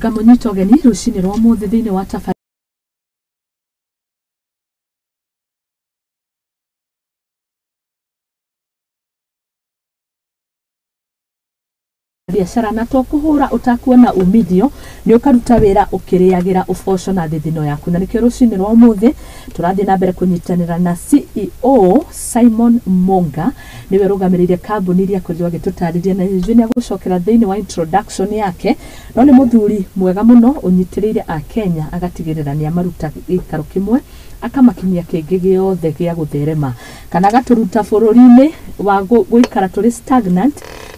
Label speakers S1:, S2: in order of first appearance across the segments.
S1: Ngamũnyita ũgeni rũcinĩ rwa ũmũthĩ thĩinĩ wa tabarĩra biacara na to kũhũra ũtakuona umithio nĩ ũkaruta wĩra ũkĩrĩagĩra ũboco na thithino yaku. Na nĩkĩo rũcinĩ rwa ũmũthĩ tũrathiĩ na mbere kũnyitanĩra na CEO Simon Monga, nĩwe ũrũgamĩrĩire kambuni iria akorirwo agĩtũtarĩria, na ithuĩ nĩ agũcokera thĩinĩ wa introduction yake. No nĩ mũthuri mwega mũno ũnyitĩrĩire Akenya, agatigĩrĩra nĩ amaruta gĩikaro kĩmwe akamakinyia kĩngĩ gĩothe gĩa gũtherema, kana agatũruta bũrũri-inĩ wa gũikara tũrĩ stagnant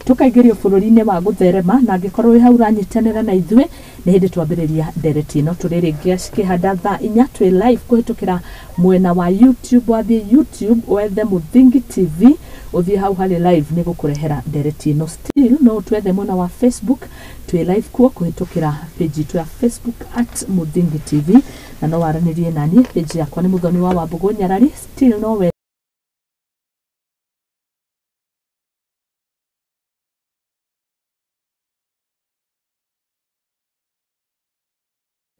S1: tũkaingĩrio bũrũri-inĩ wa gũtherema. Na angĩkorwo wĩ hau ũranyitanĩra na ithuĩ, nĩ hĩndĩ twambĩrĩria ndereti ĩno. Tũrĩ rĩngĩ cikĩhanda thaa 4, twĩ live kũhĩtũkĩra mwena wa YouTube. Wathiĩ YouTube wethe Mũthingi TV, ũthiĩ hau harĩ live, nĩ gũkũrehera ndereti ĩno. Still no ũtwethe mwena wa Facebook, twĩ live kuo kũhĩtũkĩra page itũ ya Facebook at Mũthingi TV, na no waranĩrie naniĩ, page yakwa nĩ Mũthoni wa Wambũgũ Nyarari. Still no wethe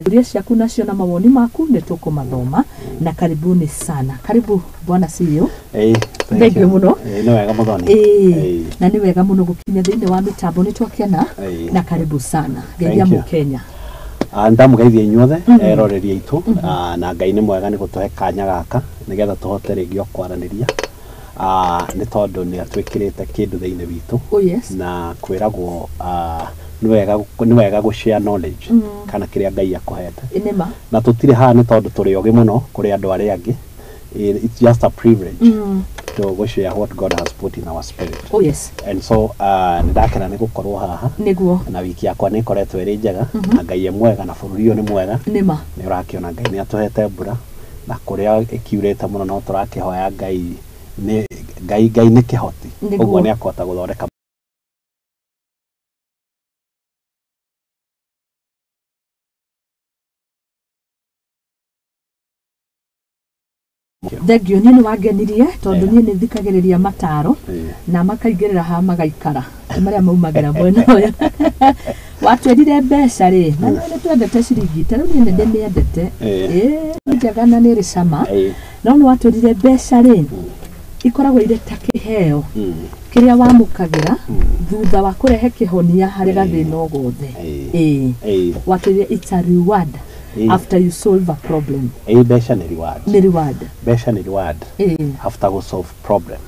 S1: Ciũria ciaku nacio na mawoni maku nĩ tũkũmathoma. Na karibuni sana, karibu bwana CEO.
S2: Ĩĩ.
S1: Thank you mũno.
S2: Ĩĩ, nĩ wega Mũthoni.
S1: Ĩĩ, na nĩ wega mũno gũkinya thĩinĩ wa mĩtambo, nĩ twakena. Na karibu sana, geithia
S2: Thank you.
S1: Mũkenya.
S2: Ndamũgeithia inyuothe eroreri aitũ. Na Ngai nĩ mwega nĩ gũtũhe kanya gaka nĩgetha tũhote rĩngĩ o kwaranĩria. Nĩ tondũ nĩ atwĩkĩrĩte kĩndũ thĩinĩ witũ.
S1: Oh yes.
S2: Na kwĩragwo nĩ wega gũ share knowledge kana kĩrĩa Ngai akũhete.
S1: Nĩma.
S2: Na tũtirĩ haha nĩ tondũ tũrĩ ogĩ mũno kũrĩ andũ arĩa angĩ. It's just a privilege to go share what God has put in our spirit.
S1: Oh yes.
S2: And so nĩ ndakena nĩ gũkorwo haha. Na wiki yakwa nĩ ĩkoretwo ĩrĩ njega, na Ngai e mwega, na bũrũri ũyũ nĩ mwega.
S1: Nĩma.
S2: Nĩ ũrakĩona Ngai nĩ atũhete mbura, na kũrĩa ĩkiurĩte mũno no tũrakĩhoya Ngai nĩ Ngai nĩ kĩhoti. Ũguo nĩ akũhota gũthondeka.
S1: Thengiũ. Niĩ nĩ wangenirie tondũ niĩ nĩ thikagĩrĩria mataro na makaingĩrĩra haha magaikara nĩ marĩa maumagĩra mwena ũyũ. Watwĩrire mbeca rĩ, na nĩ twendete ciringi, ta rĩu niĩ nĩ ndĩmĩendete. Ĩĩ, nĩ njega na nĩ ĩrĩ cama. No nĩ watwĩrire mbeca rĩ ikoragwo irĩ ta kĩheo kĩrĩa wamũkagĩra thutha wa kũrehe kĩhonia harĩ gathĩna o gothe. Ĩĩ. Watwĩrire it's a reward after you solve a problem.
S2: Ĩĩ, mbeca nĩ reward.
S1: Nĩ reward.
S2: Mbeca nĩ reward after gũ solve problem.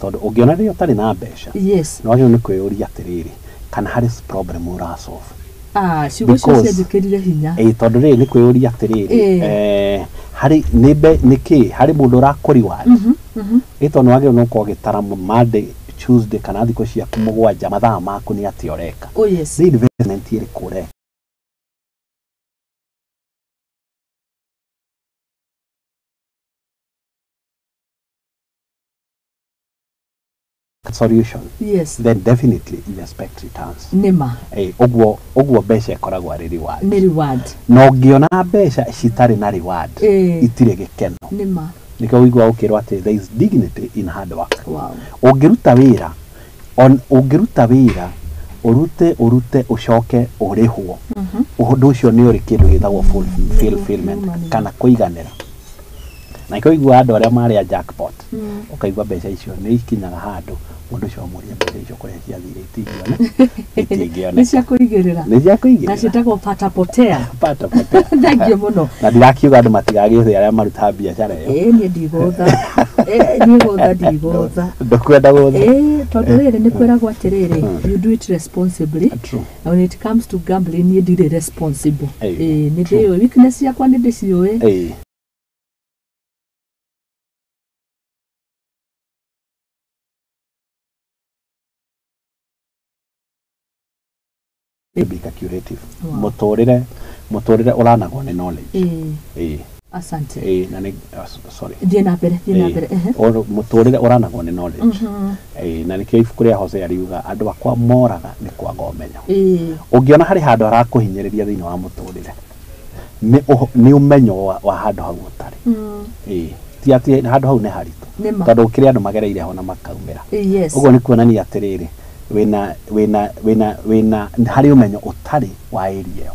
S2: Tondũ ũngĩona rĩrĩa ũtarĩ na mbeca, nĩ wagĩrĩirwo nĩ kwĩyũria atĩrĩrĩ, kana harĩ problem ũra solve.
S1: Ah, ciugo icio cianjĩkĩrire hinya.
S2: Ĩĩ, tondũ rĩrĩ nĩ kwĩyũria atĩrĩrĩ, harĩ nĩ mbe nĩ kĩ harĩ mũndũ ũrakũ reward. Ĩ tondũ nĩ wagĩrĩirwo nĩ gũkorwo ũgĩtara Monday, Tuesday kana thikũ ciaku 7, mathaa maku nĩ atĩa ũreka.
S1: Oh yes.
S2: Nĩ investment ĩrĩkũ ũreka solution, then definitely you expect returns. Ĩĩ, ũguo mbeca ĩkoragwo arĩ reward.
S1: Nĩ reward.
S2: Na ũngĩona mbeca citarĩ na reward, itirĩ gĩkeno. Nĩkĩo ũiguaga ũkĩrwo atĩ there is dignity in hard work. Ũngĩruta wĩra on ũngĩruta wĩra ũrute ũrute ũcoke ũrĩhwo, ũndũ ũcio nĩ ũrĩ kĩndũ gĩtagwo fulfillment kana kũiganĩra. Na nĩkĩo ũiguaga andũ arĩa marĩa jackpot, ũkaigua mbeca icio nĩ ikinyaga handũ mũndũ ũcio amũria mbeca icio kũrĩa ciathire itingĩoneka.
S1: Nĩ cia kũigĩrĩra.
S2: Nĩ cia
S1: Na
S2: kũigĩrĩra.
S1: ciĩtagwo patapotea.
S2: Pata potea.
S1: Thengiũ mũno.
S2: Na ndirakiuga andũ matigagĩthe arĩa marutaga biacara ĩyo.
S1: Ĩĩ, niĩ ndigũtha. Ĩĩ, niĩ gũtha ndigũtha.
S2: Ndũkwenda gũtha.
S1: Ĩĩ, tondũ rĩrĩ nĩ kwĩragwo atĩrĩrĩ, you do it responsibly.
S2: True.
S1: Na when it comes to gambling, niĩ ndirĩ responsible.
S2: Ĩĩ.
S1: Ĩĩ, nĩ ndĩũĩ weakness yakwa, nĩ ndĩciũĩ.
S2: Be calculative. Mũtũrĩre ũranagwo nĩ knowledge.
S1: Ĩĩ. Asante.
S2: Ĩĩ, na nĩ sorry.
S1: Thiĩ na mbere, thiĩ na mbere, ehe.
S2: Mũtũrĩre ũranagwo nĩ knowledge. Ĩĩ, na nĩkĩo ibuku rĩa Hosea riuga andũ akwa moraga nĩ kwaga ũmenyo. Ũngĩona harĩ handũ harakũhinyĩrĩria thĩinĩ wa mũtũrĩre, nĩ ũmenyo wa handũ hau ũtarĩ. Ĩĩ, ti atĩ handũ hau nĩ haritũ.
S1: Nĩma.
S2: Tondũ kĩrĩa andũ magereire ho na makaumĩra.
S1: Yes.
S2: Ũguo nĩ kuonania atĩrĩrĩ, wĩna wĩna wĩna wĩna harĩ ũmenyo ũtarĩ wa area ĩyo.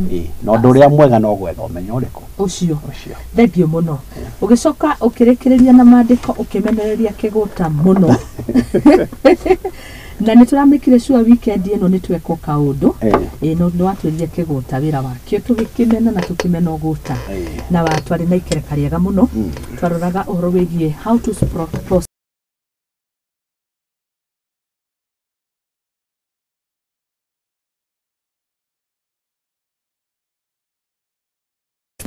S2: Ĩĩ, na ũndũ ũrĩa mwega no gwetha ũmenyo ũrĩkũ?
S1: Ũcio.
S2: Ũcio.
S1: Thengiũ mũno. Ũgĩcoka ũkĩrĩkĩrĩria na mandĩko ũkĩmenereria kĩgũta mũno, na nĩ tũramĩkire sure weekend ĩno nĩ twekwo kaũndũ. Ĩĩ, no nĩ watwĩrire kĩgũta wĩra wakĩo tũgĩkĩmena na tũkĩmena ũgũta. Na twarĩ na ikereka rĩega mũno. Twaroraga ũhoro wĩgiĩ how to prosper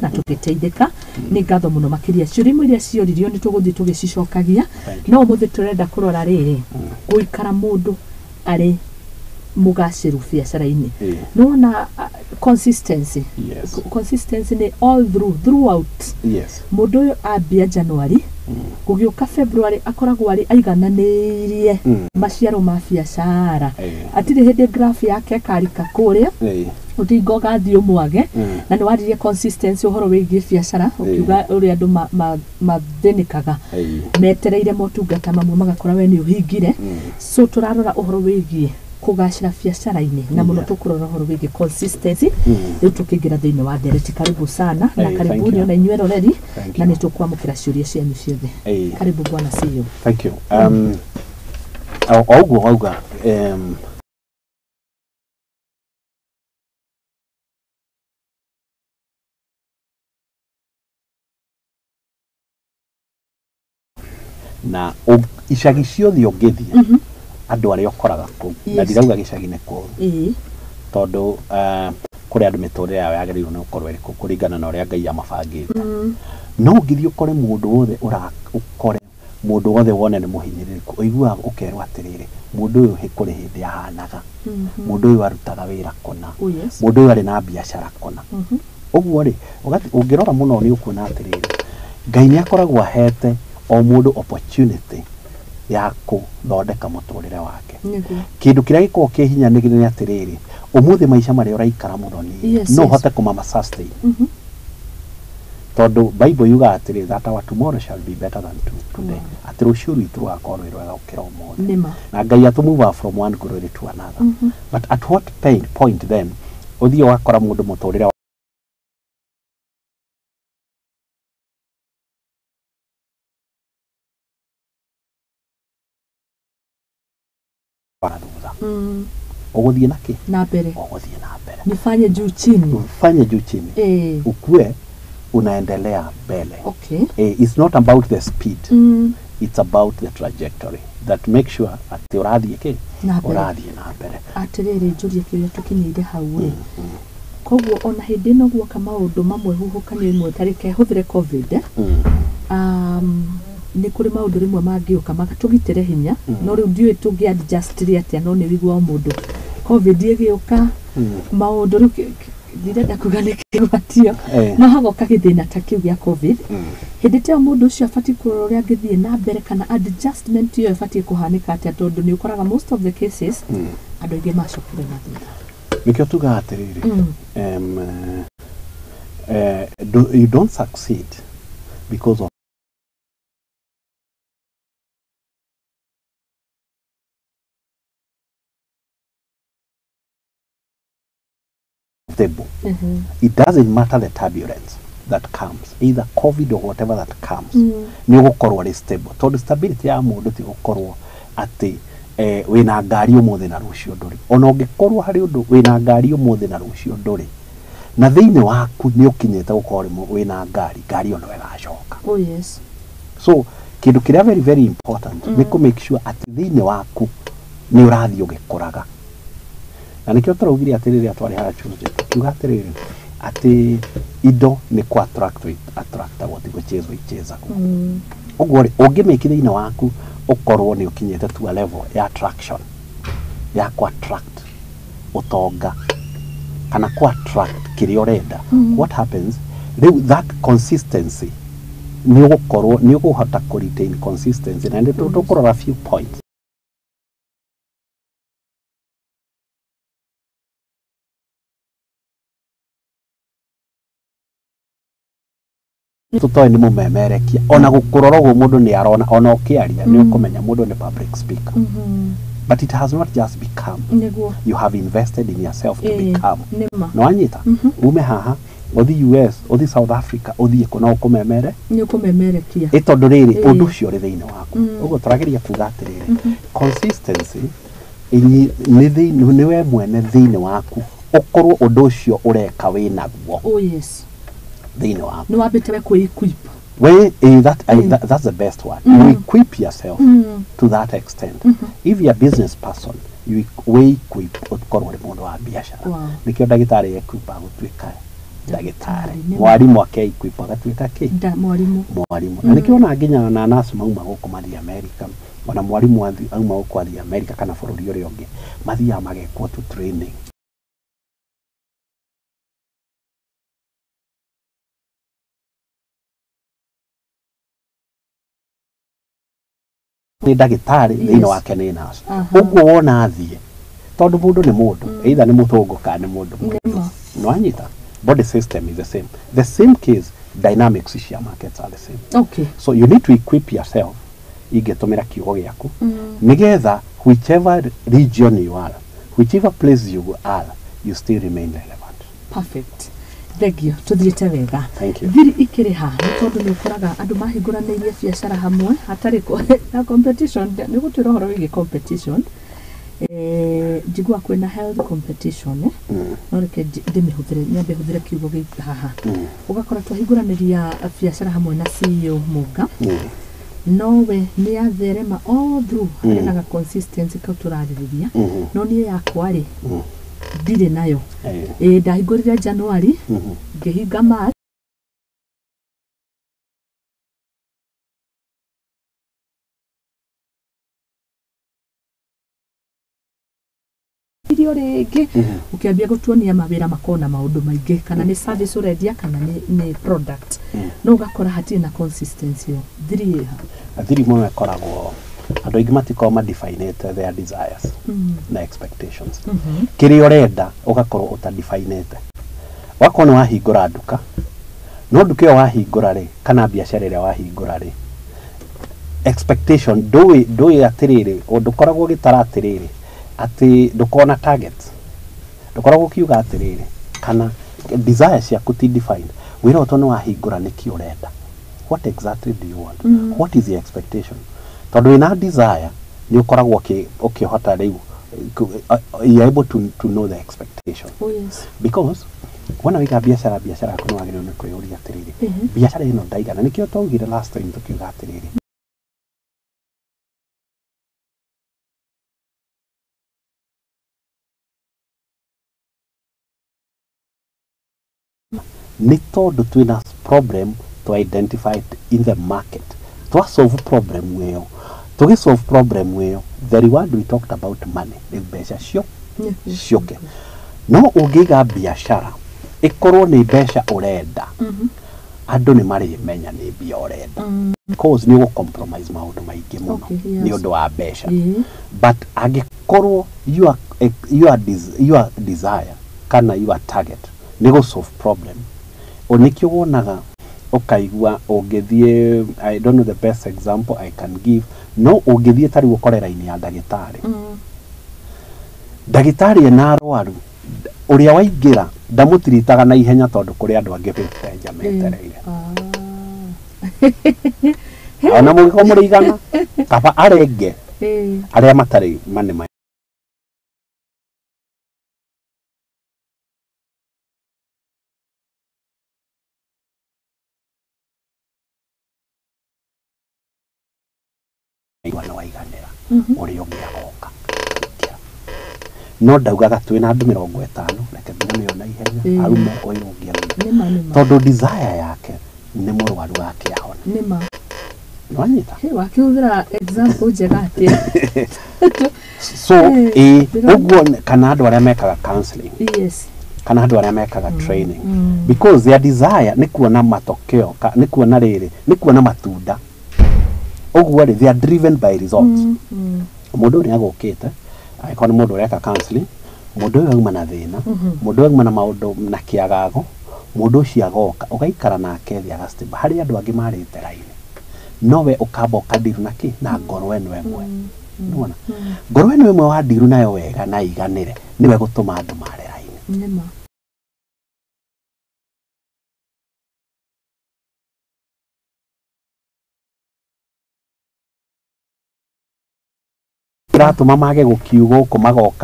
S1: na tũgĩteithĩka. Nĩ ngatho mũno makĩria. Ciũria imwe iria cioririo nĩ tũgũthiĩ tũgĩcicokagia, no ũmũthĩ tũrenda kũrora rĩrĩ, gũikara mũndũ arĩ mũgacĩru biacara-inĩ. Nĩwona consistency. Consistency nĩ all through, throughout. Mũndũ ũyũ ambia January, gũgĩũka February akoragwo arĩ aigananĩirie maciaro ma biacara. Atirĩ hĩndĩ graph yake ĩkarika kũrĩa ũtinga ũgathiĩ ũmwage. Na nĩ waririe consistency ũhoro wĩgiĩ biacara, ũkiuga ũrĩa andũ mathĩnĩkaga metereire motungata mamwe, magakora we nĩ ũhingire. So tũrarora ũhoro wĩgiĩ kũgacĩra biacara-inĩ na mũno tũkũrora ũhoro wĩgiĩ consistency. Rĩu tũkĩingĩra thĩinĩ wa ndereti, karibu sana na
S2: Hey, thank
S1: karibuni
S2: you.
S1: ona inyuĩ eroreri.
S2: Thank
S1: Na
S2: you.
S1: nĩ tũkwamũkĩra ciũria cianyu ciothe. Karibu bwana CEO.
S2: Thank you. O ũguo wauga, na icagi ciothe ũngĩthiĩ, andũ arĩa ũkoraga kũu, na ndirauga gĩcagi nĩ kũũru, tondũ kũrĩ andũ mĩtũrĩre yao yagĩrĩirwo nĩ gũkorwo ĩrĩ kũringana na ũrĩa Ngai amabangĩte. No ũngĩthiĩ ũkore mũndũ wothe ũra ũkore mũndũ wothe wone nĩ mũhinyĩrĩrĩku, ũiguaga ũkerwo atĩrĩrĩ, mũndũ ũyũ kũrĩ hĩndĩ ahanaga, mũndũ ũyũ arutaga wĩra kũna, mũndũ ũyũ arĩ na biacara kũna. Ũguo rĩ, ũngĩrora mũno nĩ ũkuona atĩrĩrĩ, Ngai nĩ akoragwo ahete o mũndũ opportunity ya kũthondeka mũtũrĩre wake. Kĩndũ kĩrĩa gĩkoragwo kĩ hinya nĩ atĩrĩrĩ, ũmũthĩ maica marĩa ũraikara mũthoni, no ũhote kũmama sustain, tondũ Bible yugaga atĩrĩ, that our tomorrow shall be better than today, atĩ rũciũ rwitũ rũgakorwo rwĩ rwega gũkĩra ũmũthĩ. Na Ngai atũ from one glory to another. But at what point then ũthiĩ ũgakora mũndũ mũtũrĩre wa thutha? Ũgũthiĩ na kĩ?
S1: Na mbere.
S2: Ũgũthiĩ na mbere.
S1: Nifanye juu chini.
S2: Ufanye juu chini, ukue unaendelea mbele. It's not about the speed, it's about the trajectory that make sure atĩ ũrathiĩ kĩ?
S1: Na mbere.
S2: Ũrathiĩ na mbere.
S1: Atĩrĩrĩ, njũrie kĩũria tũkinyĩire hau rĩ, koguo ona hĩndĩ ĩno guoka maũndũ mamwe, huhũkanio imwe, ta reke hũthĩre COVID, nĩ kũrĩ maũndũ rĩmwe mangĩũka magatũgitĩre hinya, no rĩu ndiũĩ tũngĩ adjust atĩa. No nĩ wĩigua o mũndũ COVID ĩgĩũka, maũndũ rĩu ndirenda kuga nĩ kĩgwatio, no hagoka gĩthĩna ta kĩu gĩa COVID. Hĩndĩ ta ĩyo mũndũ ũcio abatiĩ kũrora ũrĩa angĩthiĩ na mbere, kana adjustment ĩyo ĩbatiĩ kũhanĩka atĩa? Tondũ nĩ ũkoraga most of the cases andũ aingĩ macokire na thutha.
S2: Nĩkĩo tugaga atĩrĩrĩ, you don't succeed because of stable. It doesn't matter the turbulence that comes, either COVID or whatever that comes, nĩ ũgũkorwo arĩ stable, tondũ stability ya mũndũ ti gũkorwo atĩ wĩna ngari ũmũthĩ na rũciũ ndũrĩ. Ona ũngĩkorwo harĩ ũndũ wĩna ngari ũmũthĩ na rũciũ ndũrĩ, na thĩinĩ waku nĩ ũkinyĩte gũkorwo wĩna ngari, ngari ĩyo no ĩgacoka. So kĩndũ kĩrĩa very very important nĩ kũ make sure atĩ thĩinĩ waku nĩ ũrathiĩ ũgĩkũraga. Na nĩkĩo tũraugire atĩ rĩrĩa twarĩ haha Tuesday, tukiuga atĩrĩrĩ, atĩ indo nĩ kũ attract attractagwo, ti gũchezwo ichezagwo. Ũguo rĩ, ũngĩmĩki thĩinĩ waku ũkorwo nĩ ũkinyĩte to a level ya attraction, ya kũ attract ũtonga kana kũ attract kĩrĩa ũrenda, what happens rĩu, that consistency nĩ ũgũkorwo nĩ ũkũhota kũ retain consistency. Na nĩ tũkũrora few points. Tũtoĩ nĩ mũmemerekia, ona gũkũrora ũguo mũndũ nĩ arona, ona ũkĩaria nĩ ũkũmenya mũndũ nĩ public speaker. But it has not just become.
S1: Nĩguo.
S2: You have invested in yourself to become.
S1: Nĩma.
S2: Nĩ wanyita? Ume haha ũthi US, ũthi South Africa, ũthiĩ kũ no ũkũmemere.
S1: Nĩ ũkũmemerekia.
S2: Ĩ tondũ rĩrĩ ũndũ ũcio ũrĩ thĩinĩ waku. Ũguo tũrageria kuga atĩrĩrĩ, consistency nĩ we mwene thĩinĩ waku ũkorwo ũndũ ũcio ũreka wĩ naguo.
S1: Oh yes.
S2: Thĩinĩ waku.
S1: Nĩ wambĩte we kwĩ-equip.
S2: That's the best one. You equip yourself to that extent. If you're a business person, you equip ũkorwo ũrĩ mũndũ wa biacara.
S1: Wow.
S2: Nĩkĩo ndagĩtarĩ equip agũtuĩka ndagĩtarĩ.
S1: Nĩ
S2: Mwarimũ ake equip agatuĩka kĩ?
S1: Mwarimũ.
S2: Mwarimũ. Na nĩkĩo ona nginya na nurse mauma gũkũ mathiĩ America, ona mwarimũ auma gũkũ athiĩ America kana bũrũri ũrĩa ũngĩ, mathiaga magekwo tu training. Nĩ ndagĩtarĩ thĩinĩ wake nĩ nurse. Ũguo wona athiĩ tondũ mũndũ nĩ mũndũ, either nĩ mũthũngũ kana nĩ mũndũ mũirũ. Nĩ wanyita? Body system is the same. The same case, dynamics cia markets are the same.
S1: Okay.
S2: So you need to equip yourself ingĩtũmĩra kiugo gĩaku nĩgetha whichever region you are, whichever place you are, you still remain relevant.
S1: Perfect. Thank you. Tuthiĩte wega.
S2: Thank you.
S1: Thiri ikĩrĩ ha nĩ tondũ nĩ ũkoraga andũ mahingũranĩirie biacara hamwe hatarĩ na competition. Nĩ gũtwĩra ũhoro wĩgiĩ competition. Njiguaga kwĩna health competition. No reke ndĩmĩhũthĩre, nyambe hũthĩre kiugo gĩkĩ haha. Ũgakora twahingũranĩria biacara hamwe na CEO Mũnga. No we nĩ atherema all through harĩ na consistency kau tũrarĩrĩria. No niĩ yakwa rĩ ndirĩ nayo. Ndahingũrire January, ngĩhinga March. Irio rĩngĩ ũkĩambia gũtuonia mawĩra makorwo na maũndũ maingĩ, kana nĩ service ũrendia kana nĩ product. No ũgakora hatirĩ na consistency ĩyo. Thiri ĩha?
S2: Thiri mũno ĩkoragwo andũ aingĩ matikoragwo madefinĩte their desires na expectations. Kĩrĩa ũrenda ũgakorwo ũtadefinĩte. Wakorwo nĩ wahingũra nduka, no nduka ĩyo wahingũra rĩ, kana biacara ĩrĩa wahingũra rĩ, expectation ndũĩ atĩrĩrĩ, ndũkoragwo ũgĩtara atĩrĩrĩ atĩ ndũkoragwo na target, ndũkoragwo ũkiuga atĩrĩrĩ kana desire ciaku ti defined. Wĩra ũyũ nĩ wahingũra nĩkĩ ũrenda? What exactly do you want? What is the expectation? Tondũ wĩna desire nĩ ũkoragwo ũkĩhota rĩu, you are able to know the expectation.
S1: Oh, yes.
S2: Because wona wĩga biacara yaku nĩ wagĩrĩirwo nĩ kwĩyũria atĩrĩrĩ, biacara ĩno ndaigana. Nĩkĩo twaugire last time tũkiuga atĩrĩrĩ, nĩ tondũ twĩna problem to identify in the market. Twa solve problem ĩyo, tũgĩ solve problem ĩyo, the reward we talked about money, nĩ mbeca ciũke. No ũngĩiga biacara ĩkorwo nĩ mbeca ũrenda, andũ nĩ marĩmenya nĩ mbia ũrenda. Because nĩ ũgũ-compromise maũndũ maingĩ mũno nĩ ũndũ wa mbeca. But angĩkorwo your desire kana your target nĩ gũ solve problem, nĩkĩo wonaga ũkaigua ũngĩthiĩ, I don't know the best example I can give, no ũngĩthiĩ ta rĩu ũkore raini ya ndagĩtarĩ. Ndagĩtarĩ ena arwaru, ũrĩa waingĩra ndamũtiritaga na ihenya tondũ kũrĩ andũ angĩ nja metereire. Ona mũngĩkorwo mũrĩ igana, kaba arenge arĩa matarĩ mane na waiganĩra ũrĩa ũngĩ agoka. No ndaugaga twĩna andũ 50, reke tuone na ihenya arume ũyũ ũngĩ arume, tondũ desire yake nĩ mũrwaru wake ahone.
S1: Nĩma.
S2: Nĩwanyita?
S1: Wakĩhũthĩra example njega atĩa?
S2: So ũguo kana andũ arĩa mekaga counseling,
S1: yes,
S2: kana andũ arĩa mekaga training, because their desire nĩ kuona matokeo, nĩ kuona rĩrĩ, nĩ kuona matunda. Ũguo rĩ, they are driven by results. Mũndũ ũrĩa agũkĩte, angĩkorwo nĩ mũndũ ũreka counseling, mũndũ ũyũ auma na thĩna, mũndũ ũyũ auma na maũndũ na kĩagago, mũndũ ũcio agoka, ũgaikara nake thĩ agastable. Harĩ andũ angĩ marĩte raini, no we ũkamba ũkandiru na kĩ na ngoro ĩno ĩmwe. Nĩwona ngorwo ĩno ĩmwe wa ndiru nayo wega na iganĩre nĩwe gũtũma andũ mare raini.
S1: Nĩma.
S2: Kĩratũma mage gũkiu gũkũ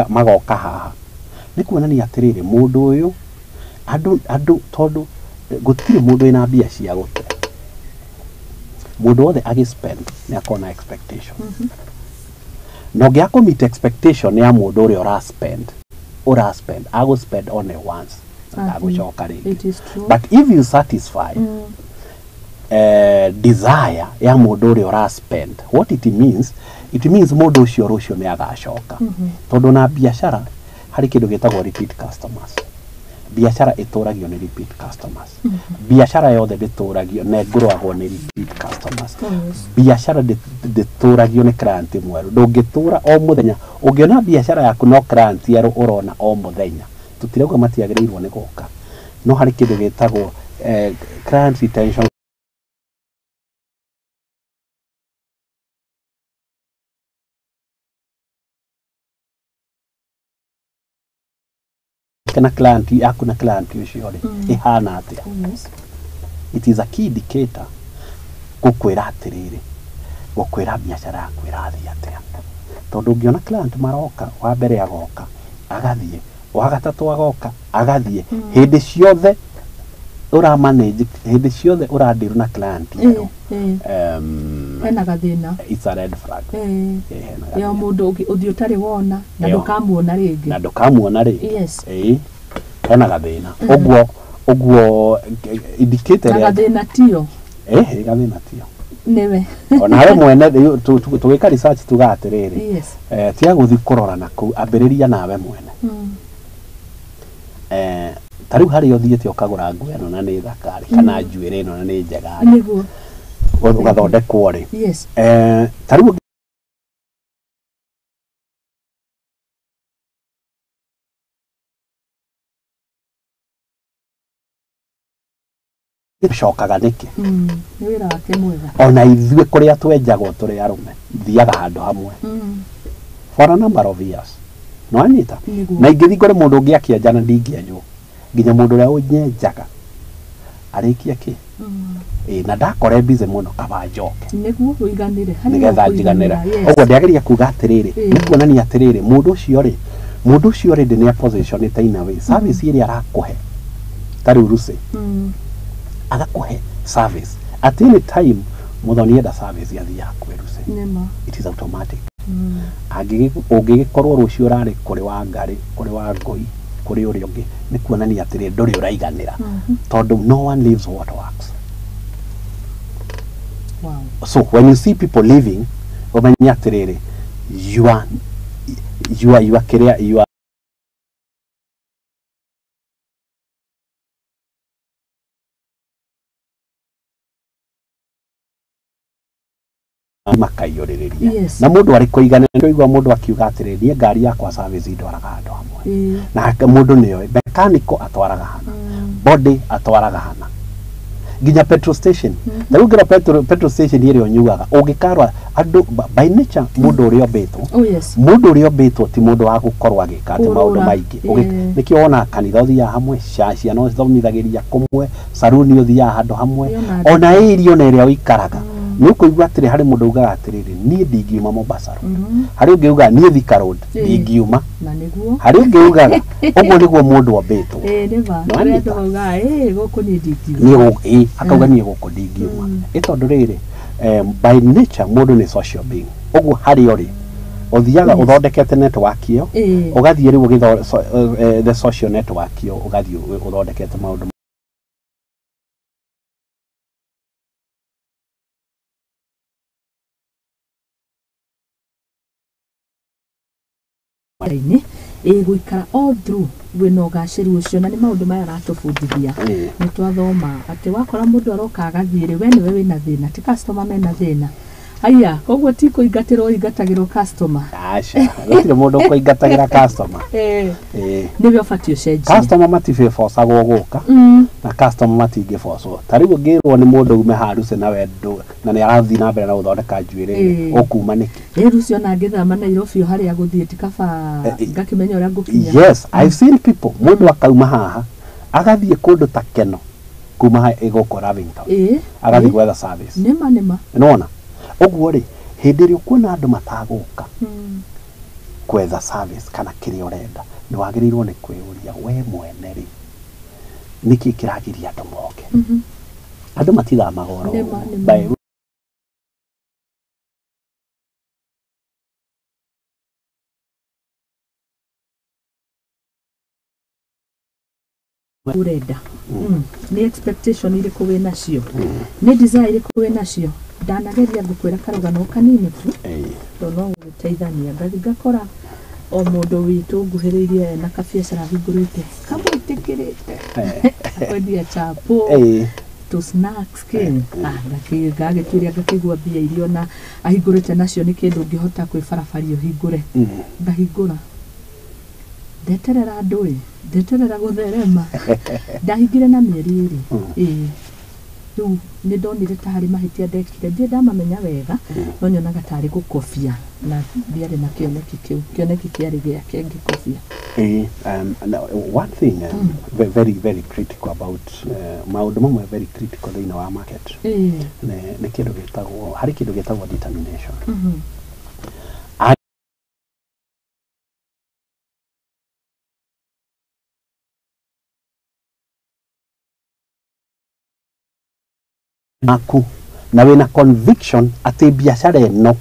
S2: magoka haha nĩ kuonania atĩrĩrĩ mũndũ ũyũ andũ tondũ gũtirĩ mũndũ wĩna mbia cia gũte. Mũndũ wothe agĩ-spend nĩ akoragwo na expectation. Na ũngĩaga kũ meet expectation ya mũndũ ũrĩa ũra spend agũ spend only once, ndagũcoka rĩngĩ.
S1: It is true.
S2: But if you satisfy desire ya mũndũ ũrĩa ũra spend, what it means, it means mũndũ ũcio rũciũ nĩ agacoka. Tondũ na biacara harĩ kĩndũ gĩtagwo repeat customers. Biacara ĩtũragio nĩ repeat customers. Biacara yothe ndĩtũragio na ĩngũragwo nĩ repeat customers. Biacara ndĩtũragio nĩ client mwerũ. Ndũngĩtũra o mũthenya ũngĩona biacara yaku no client erũ ũrona o mũthenya. Tũtirauga matiagĩrĩirwo nĩ gũka, no harĩ kĩndũ gĩtagwo client retention na client yaku na client ũcio rĩ ĩhana atĩa. It is a key indicator gũkwĩra atĩrĩrĩ, gũkwĩra biacara yaku ĩrathiĩ atĩa. Tondũ ũngĩona client maroka, wa mbere agoka agathiĩ, wa gatatũ agoka agathiĩ, hĩndĩ ciothe ũra manage, hĩndĩ ciothe ũra deal na client erũ,
S1: Hena gathĩna.
S2: It's a red flag. Hena
S1: Ya
S2: gathĩna.
S1: Mũndũ ũthiũ ũtarĩ wona na
S2: Ĩyo.
S1: ndũkamuona rĩngĩ.
S2: Na ndũkamuona rĩngĩ. Ĩĩ, hena gathĩna. Ũguo indicator
S1: Na
S2: ĩrĩa
S1: gathĩna tiyo.
S2: Ĩĩ, gathĩna tiyo.
S1: Nĩwe.
S2: Onawe mwene tũgĩka research tuga atĩrĩrĩ, tiga gũthiĩ kũrora na kũu, ambĩrĩria nawe mwene. Ta rĩu harĩa ũthiĩte ũkagũra nguo ĩno na nĩ thaka rĩ, kana njuĩrĩ ĩno na nĩ njega rĩ, ũgathondekwo rĩ, ta rĩu ũcokaga nĩkĩ?
S1: Nĩ wĩra wake mwega.
S2: Ona ithuĩ kũrĩa twenjagwo tũrĩ arũme thiaga handũ hamwe for a number of years, nĩwanyita?
S1: Nĩguo.
S2: Na ingĩthiĩ kũrĩ mũndũ ũngĩ akĩenja na ndingĩenjwo nginya mũndũ ũrĩa ũnyenjaga arĩkie kĩ. Ĩ na ndakore busy mũno, kaba njoke
S1: Nĩguo ũiganĩre. Harĩ
S2: nĩgetha
S1: no
S2: njiganĩre.
S1: kũiganĩra, yes.
S2: Ũguo ndĩageria kuga atĩrĩrĩ, nĩ kuonania atĩrĩrĩ, mũndũ ũcio rĩ nĩ positionĩte in a way service ĩrĩa arakũhe. Ta rĩu Lucy agakũhe service at any time Muthoni enda service, athiaga kwĩ Lucy.
S1: Nĩma.
S2: It is automatic. Ũngĩgĩkorwo rũciũ ũrarĩ kũrĩ wa ngarĩ, kũrĩ wa ngũi, kũrĩ ũrĩa ũngĩ, nĩ kuonania atĩrĩ ndũrĩ ũraiganĩra, tondũ no one leaves what works. So when you see people leaving, ũmenye atĩrĩrĩ, you are kĩrĩa you are makaiyũrĩrĩria. Na mũndũ arĩ kũiganĩra, nĩũigua mũndũ akiuga atĩrĩrĩ, niĩ ngari yakwa service ndwaraga handũ hamwe. Na mũndũ nĩoĩ mechanical atwaraga hana, body atwaraga hana, nginya petrol station. Ta rĩu ngĩra petrol station ĩrĩa ũnyuaga ũngĩkarwa andũ by nature mũndũ ũrĩa ũmbĩtwo, mũndũ ũrĩa ũmbĩtwo ti mũndũ wa gũkorwo agĩka atĩ maũndũ
S1: Kũrũra.
S2: maingĩ. Nĩkĩo wonaga kanitha ũthiaga hamwe, ciana ũthomithagĩria kũmwe, saruni ũthiaga handũ hamwe,
S1: Ĩyo na
S2: ona area ona ĩrĩa ũikaraga. Nĩ ũkũigua atĩrĩ, harĩ mũndũ ugaga atĩrĩrĩ, niĩ ndingiuma Mombasa Road. Harĩ ũngĩ ugaga, niĩ Thika Road ndingiuma.
S1: Na nĩguo.
S2: Harĩ ũngĩ ugaga ũguo nĩguo mũndũ ombĩtwo.
S1: Ĩĩ, nĩma.
S2: Nĩwanyita?
S1: Kũrĩ andũ maugaga, "Ĩ, gũkũ niĩ ndingiuma."
S2: Niĩ akauga niĩ gũkũ ndingiuma. Ĩ tondũ rĩrĩ, by nature mũndũ nĩ social being. Ũguo harĩa ũrĩ ũthiaga ũthondekete network ĩyo, ũgathiĩ rĩu the social network ĩyo, ũgathiĩ ũthondekete maũndũ.
S1: Inĩ ĩ gũikara all through wĩna ũgacĩru ũcio, na nĩ maũndũ maya aratũbundithia. Nĩ twathoma atĩ wakora mũndũ aroka agathiĩ rĩ, we nĩwe wĩna thĩna, ti customer mena thĩna. Haya, koguo ti kũingatĩrwo ũingatagĩrwo customer.
S2: Aca, gũtirĩ mũndũ ũkũingatagĩra customer.
S1: Nĩwe ũbatiĩ ũcenjie.
S2: Customer matibĩbocagwo gũka na customer matingĩbocwo. Ta rĩu ũngĩrwo nĩ mũndũ ume haruci na wendo na nĩ arathiĩ na mbere na gũthondeka njuĩrĩ, ũkuma nĩkĩ?
S1: Ĩ rũciũ ona ngĩthama Nairobi o harĩa gũthiĩ ti kaba ngakĩmenya ũrĩa ngũkinya.
S2: Yes, I've seen people, mũndũ akauma haha agathiĩ kũndũ ta Keno kuma gũkũ Lavington, agathiĩ gwetha service.
S1: Nĩma nĩma.
S2: Nĩwona? Ũguo rĩ, hĩndĩ ĩrĩa ũkuona andũ matagũka kwetha service kana kĩrĩa ũrenda, nĩ wagĩrĩirwo nĩ kwĩyũria we mwene rĩ, nĩkĩ kĩragiria andũ moke? Andũ matithamaga oro ũguo.
S1: Urenda nĩ expectation irĩkũ wĩ nacio, nĩ desire irĩkũ wĩ nacio. Ndanageria ngũkwĩra karũgano kanini tu tondũ no gũgĩteithania. Ngathiĩ ngakora o mũndũ witũ nguhĩrĩirie na kabiacara ahingũrĩte kamwĩtĩkĩrĩte kwendia chapo to snacks kĩ, ngagĩtuĩria ngakĩigua mbia iria ona ahingũrĩte nacio nĩ kĩndũ ũngĩhota kwĩbarabaria ũhingũre. Ngahingũra, ndeterera andũ ĩ, ndeterera gũtherema. Ndahingire na mĩeri 2. Rĩu nĩ ndonire ta harĩ mahĩtia ndekire, ndirĩ ndamamenya wega, no nyonaga tarĩ gũkobia na ndiarĩ na kĩoneki kĩu, kĩoneki kĩarĩ gĩake ngĩkobia.
S2: One thing very very critical about maũndũ mamwe very critical thĩinĩ wa market nĩ kĩndũ gĩtagwo, harĩ kĩndũ gĩtagwo determination. Maku na wĩna conviction atĩ biacara ĩno,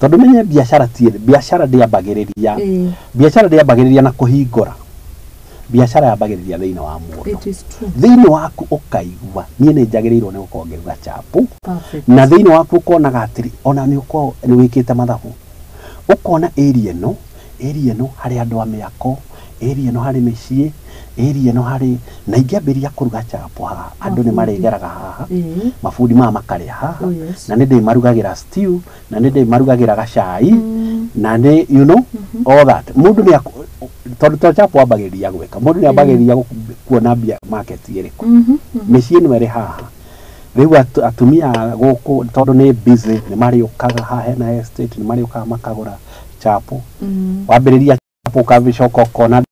S2: tondũ menye biacara ti biacara ndĩambagĩrĩria, biacara ndĩambagĩrĩria na kũhingũra, biacara yambagĩrĩria thĩinĩ wa mũndũ. Thĩinĩ waku ũkaigua niĩ nĩ njagĩrĩirwo nĩ gũkorwo ngĩruga chapo, na thĩinĩ waku ũkonaga atĩrĩ ona nĩ ũkorwo nĩ wĩkĩte mathabu, ũkona area ĩno, area ĩno harĩ andũ a mĩako, area ĩno harĩ mĩciĩ, area ĩno harĩ na ingĩambĩrĩria kũruga chapo haha andũ nĩ marĩgeraga haha, mabundi maya makarĩa haha, na nĩ ndĩmarugagĩra stew, na nĩ ndĩmarugagĩra gacai, na nĩ you know all that. Mũndũ nĩ tondũ to chapo ambagĩrĩria gwĩka, mũndũ nĩ ambagĩrĩria kuona mbia market ĩrĩkũ, mĩciĩ ĩno ĩrĩ haha. Rĩu atumia gũkũ tondũ nĩ busy nĩ marĩũkaga haha hena estate, nĩ marĩũkaga makagũra chapo. Wambĩrĩria chapo ũkacoka ũkona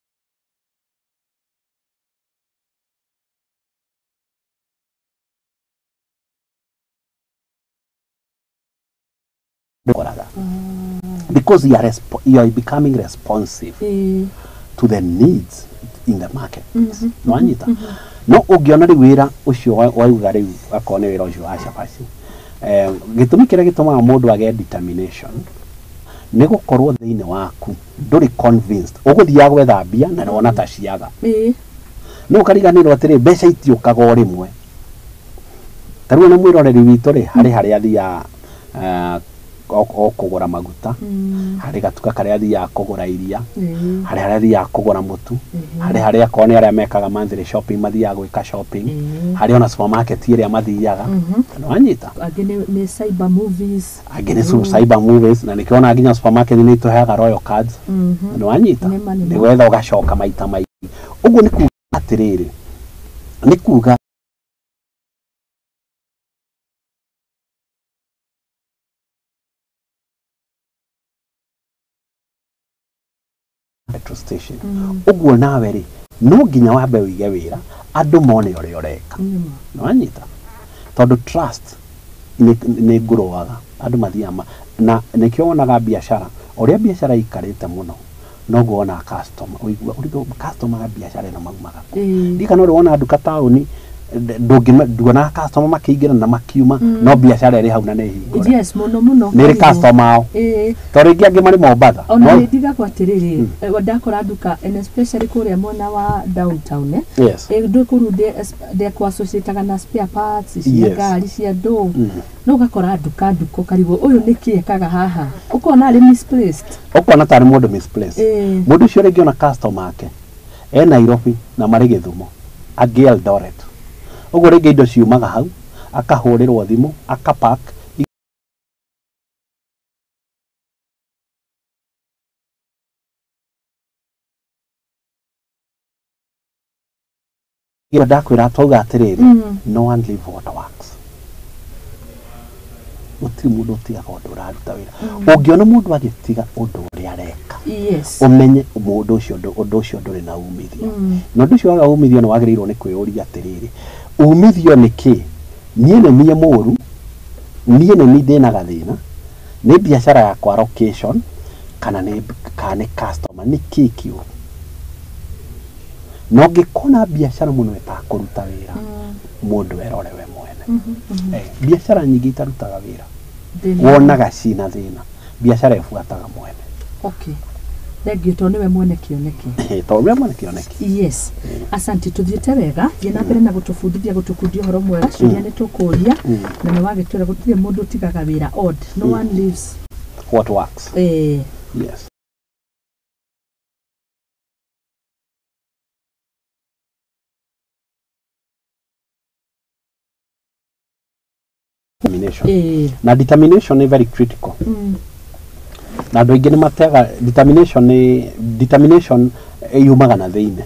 S2: because you are becoming responsive to the needs in the market. Nwanyita no ũngĩona rĩu wĩra ũcio wauga rĩu akorwo nĩ wĩra ũcio wa cabaci, gĩtũmi kĩrĩa gĩtũmaga mũndũ agĩe determination nĩ gũkorwo thĩinĩ waku ndũrĩ convinced ũgũthiaga gwetha mbia na nĩwona ta ciaga. No ũkariganĩrwo atĩrĩ mbeca itiũkaga o rĩmwe. Ta rĩu ona mwĩroreri witũ rĩ, harĩ harĩa athiaga o kũgũra maguta, harĩ gatuka karĩa athiaga kũgũra iria, harĩ harĩa athiaga kũgũra mũtu, harĩ harĩa akorwo nĩ arĩa mekaga monthly shopping mathiaga gwĩka shopping, harĩ ona supermarket ĩrĩa mathiaga. Nĩwanyita?
S1: Angĩ nĩ cyber movies,
S2: angĩ nĩ cyber movies, na nĩkĩo ona nginya supermarket nĩ itũheaga royal cards. Nĩwanyita? Nĩgetha ũgacoka maita maingĩ. Ũguo nĩ kuga atĩrĩrĩ, nĩ kuga petrol station. Ũguo nawe rĩ, no nginya wambe ũige wĩra andũ mone ũrĩa ũreka. Nĩwanyita? Tondũ trust nĩ ngũrũaga, andũ mathiaga na nĩkĩo wonaga biacara, ũrĩa biacara ĩikarĩte mũno noguo wonaga customer, ũigua customer a biacara ĩno maumaga kũ. Ndirikana ũrĩa wona nduka taũni nduonaga customer makĩingĩra na makiuma, no biacara ĩrĩ hau na nĩ hingũre.
S1: Yes, mũno mũno.
S2: Nĩ ĩrĩ customer ao. Tondũ rĩngĩ angĩ marĩ Mombatha.
S1: Ona nĩ ndigagwo atĩrĩrĩ, ndakora nduka and especially kũrĩa mwena wa downtown, ndũ kũu ndekũ associate na spare parts cia ngari cia ndũ. No ũgakora nduka ũkarigwo ũyũ nĩkĩ ekaga haha, ũkona arĩ misplaced,
S2: ũkona tarĩ mũndũ misplaced. Mũndũ ũcio rĩngĩ ona customer ake e Nairobi na marĩ Gĩthumo, angĩ Eldoret. Ũguo rĩngĩ indo ciumaga hau, akahũrĩrwo thimũ, akapack. Ndakwĩra twauga atĩrĩrĩ, no one leave what works. Gũtirĩ mũndũ ũtigaga ũndũ ũraruta wĩra. Ũngĩona mũndũ agĩtiga ũndũ ũrĩa areka, ũmenye mũndũ ũcio ũndũ ũcio ndũrĩ na umithio. Na ũndũ ũcio waga umithio nĩ wagĩrĩirwo nĩ kwĩyũria atĩrĩrĩ, umithio nĩ kĩ? Niĩ nĩ niĩ mũru, niĩ nĩ niĩ ndĩna gathĩna, nĩ biacara yakwa location, kana nĩ customer, nĩ kĩ kĩũru? Na ũngĩkona biacara mũno ĩtakũruta wĩra, mũndũ erore we mwene. Biacara nyingĩ itarutaga wĩra, wonaga cina thĩna, biacara ĩbuataga mwene.
S1: Okay. Thengiũ tondũ nĩwe mwene kĩoneki.
S2: Tondũ nĩwe mwene kĩoneki.
S1: Yes. Asante, tuthiĩte wega. Thiĩ na mbere na gũtũbundithia gũtũkundia ũhoro mwega. Ciũria nĩ tũkũria na nĩ wagĩtwĩra gũtirĩ mũndũ ũtigaga wĩra odd. No one leaves
S2: what works. Yes. Determination. Na determination is very critical. Na andũ aingĩ nĩ matega determination nĩ determination yumaga na thĩinĩ.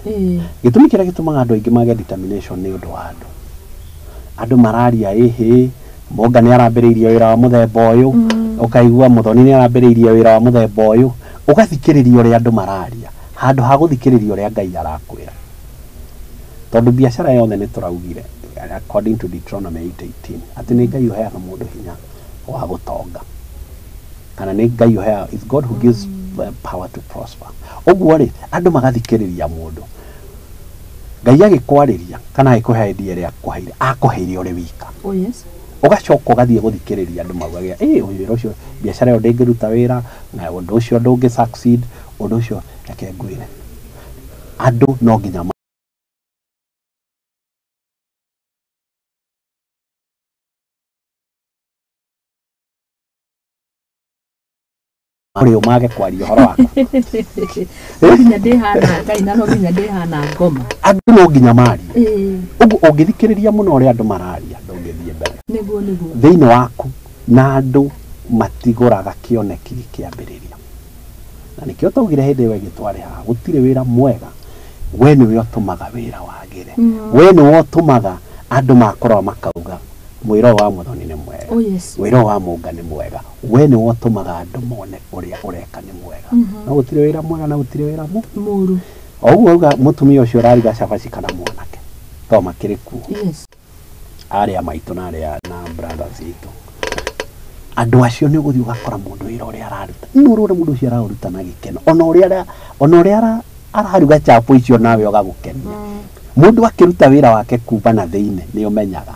S2: Gĩtũmi kĩrĩa gĩtũmaga andũ aingĩ mage determination nĩ ũndũ wa andũ. Andũ mararia ĩhĩ, Monga nĩ arambĩrĩirie wĩra wa mũthemba ũyũ, ũkaigua Muthoni nĩ arambĩrĩirie wĩra wa mũthemba ũyũ, ũgathikĩrĩria ũrĩa andũ mararia handũ ha gũthikĩrĩria ũrĩa Ngai arakwĩra. Tondũ biacara yothe nĩ tũraugire according to Deuteronomy 8:18 atĩ nĩ Ngai ũheaga mũndũ hinya wa gũtonga. Kana nĩ Ngai ũheaga, it's God who gives power to prosper. Ũguo rĩ, andũ magathikĩrĩria mũndũ. Ngai agĩkwarĩria kana agĩkũhe idea ĩrĩa akũheire, akũheire ũrĩ wika.
S1: Oh yes.
S2: Ũgacoka ũgathiĩ gũthikĩrĩria andũ maugaga, wĩra ũcio biacara ĩyo ndĩngĩruta wĩra, na ũndũ ũcio ndũngĩ succeed, ũndũ ũcio reke ngwĩre. Andũ no nginya ũrĩ ũmage kwaria ũhoro waku.
S1: No nginya ndĩhana Ngai na no nginya ndĩhana ngoma.
S2: Andũ no nginya marie. Ũguo ũngĩthikĩrĩria mũno ũrĩa andũ mararia ndũngĩthiĩ mbere.
S1: Nĩguo nĩguo.
S2: Thĩinĩ waku na andũ matigũraga kĩoneki gĩkĩambĩrĩria. Na nĩkĩo twaugire hĩndĩ ĩyo ĩngĩ twarĩ haha, gũtirĩ wĩra mwega, we nĩwe ũtũmaga wĩra wagĩre. We nĩwe ũtũmaga andũ makorwo makauga mwĩra wa Muthoni nĩ mwega.
S1: Oh yes.
S2: Wĩra wa Mũnga nĩ mwega. We nĩwe ũtũmaga andũ mone ũrĩa ũreka nĩ mwega. No gũtirĩ wĩra mwega na gũtirĩ wĩra
S1: mũru.
S2: O ũguo auga mũtumia ũcio ũraruga cabaci kana mwanake to makĩrĩ kuo.
S1: Yes.
S2: Arĩa maitũ na arĩa na brothers itũ. Andũ acio nĩ ũgũthiĩ ũgakora mũndũ wĩra ũrĩa araruta. No ũrore mũndũ ũcio araũruta na gĩkeno. Ona ũrĩa araruga chapo icio nawe ũgagũkenia. Mũndũ akĩruta wĩra wake kuma na thĩinĩ nĩ ũmenyaga.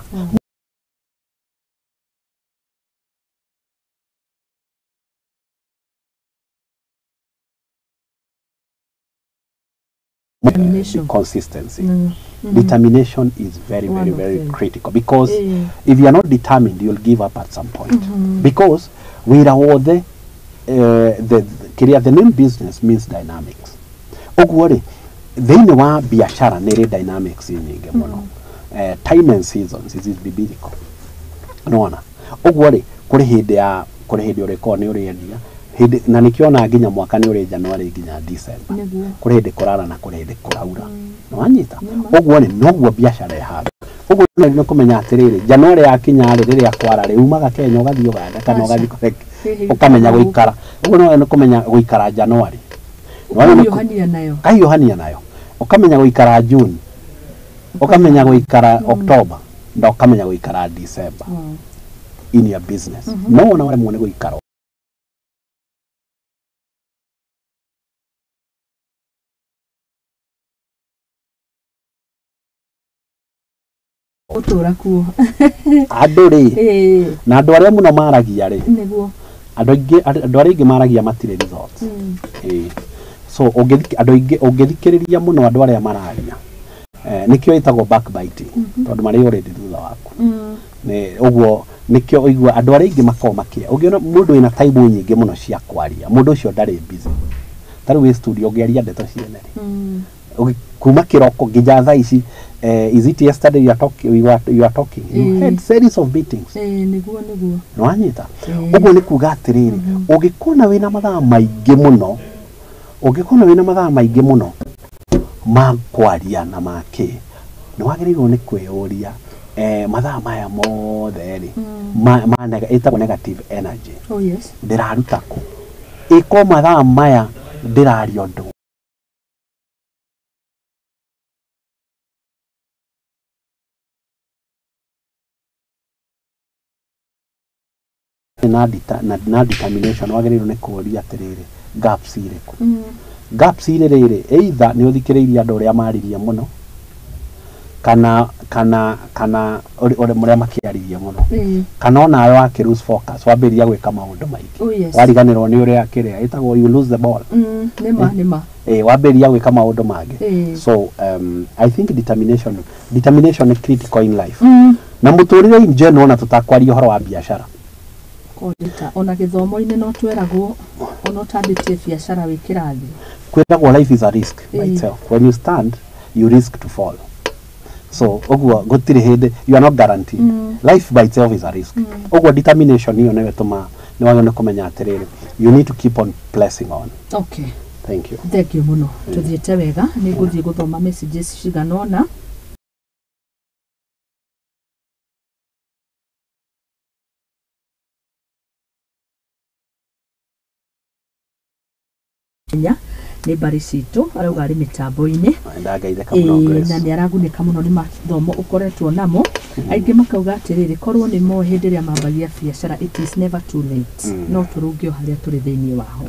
S1: Determination.
S2: Consistency. Determination is very, very, very critical because if you are not determined, you'll give up at some point. Because wĩra wothe, the name business means dynamics. Ũguo rĩ, thĩinĩ wa biashara nĩ ĩrĩ dynamics nyingĩ mũno. Time and seasons is biblical. Nĩwona? Ũguo rĩ, kũrĩ hĩndĩ ũrĩkorwo nĩ ũrĩendia, na nĩkĩo nginya mwaka nĩ ũrĩ January nginya December. Kũrĩ hĩndĩ kũrara na kũrĩ hĩndĩ kũraura. Nĩwanyita? Ũguo rĩ, noguo biacara ĩhana. Ũguo nĩ kũmenya atĩrĩrĩ, January yakinya rĩ, rĩrĩa kwara rĩ, umaga Kenya ũgathiĩ Uganda kana ũgathiĩ ũkamenya gũikara. Ũguo nĩ kũmenya gũikara January. Ũkahiũhania nayo. Ũkamenya gũikara June. Ũkamenya gũikara October na ũkamenya gũikara December. In your business. No wona waremwo nĩ gũikara
S1: ũtũra kuo.
S2: Andũ rĩ, na andũ arĩa mũno maragia rĩ,
S1: nĩguo
S2: andũ arĩa aingĩ maragia matirĩ results. So andũ aingĩ ũngĩthikĩrĩria mũno andũ arĩa mararia, nĩkĩo ĩtagwo backbiting, tondũ marĩ already thutha waku. Ũguo nĩkĩo ũigua andũ arĩa aingĩ makoragwo makĩria. Ũngĩona mũndũ wĩna time nyingĩ mũno cia kwaria, mũndũ ũcio ndarĩ busy. Ta rĩu wĩ studio ũngĩaria ndeto ciene rĩ, kuma kĩroko nginya thaa ici. Is it yesterday you are talking? You are talking. You had series of meetings.
S1: Nĩguo nĩguo.
S2: Nĩwanyita? Ũguo nĩ kuga atĩrĩrĩ, ũngĩkona wĩna mathaa maingĩ mũno, ũngĩkona wĩna mathaa maingĩ mũno ma kwaria na ma kĩ, Nĩ wagĩrĩirwo nĩ kwĩyũria mathaa maya mothe rĩ ĩtagwo negative energy.
S1: Oh yes.
S2: Ndĩraruta kũ? Ĩko mathaa maya ndĩraria ũndũ na determination wagĩrĩirwo nĩ kũũria atĩrĩrĩ gaps irĩkũ. Gaps irĩ rĩrĩ either nĩ ũthikĩrĩirie andũ ũrĩa maririe mũno kana kana kana ũrĩa makĩaririe mũno kana onawe wakĩ lose focus wambĩrĩria gwĩka maũndũ maingĩ.
S1: Oh yes.
S2: Wariganĩrwo nĩ ũrĩa kĩrĩa ĩtagwo you lose the ball.
S1: Nĩma nĩma.
S2: Wambĩrĩria gwĩka maũndũ mangĩ. So I think determination is critical in life. Na mũtũrĩre in general na tũtakwaria ũhoro wa biacara.
S1: Kodita ona gĩthomo-inĩ no tweragwo ona ũtambĩtie biacara wĩ kĩrathi.
S2: Kwĩragwo life is a risk by itself. When you stand you risk to fall. So ũguo gũtirĩ hĩndĩ you are not guaranteed. Life by itself is a risk. Ũguo determination ĩyo nĩyo ĩtũmaga nĩ wagĩrĩirwo nĩ kũmenya atĩrĩrĩ you need to keep on pressing on.
S1: Okay.
S2: Thank you.
S1: Thank you mũno. Tũthiĩte wega nĩ ngũthiĩ gũthoma messages cigana ũna. Kenya nĩ mbarĩ citũ arauga arĩ mĩtambo-inĩ na nĩ aragunĩka mũno nĩ mathomo ũkoretwo namo. Aingĩ makauga atĩrĩrĩ korwo nĩ moĩ hĩndĩ ĩrĩa mambagia biacara it is never too late. No tũrũnge o harĩa tũrĩ thĩinĩ waho.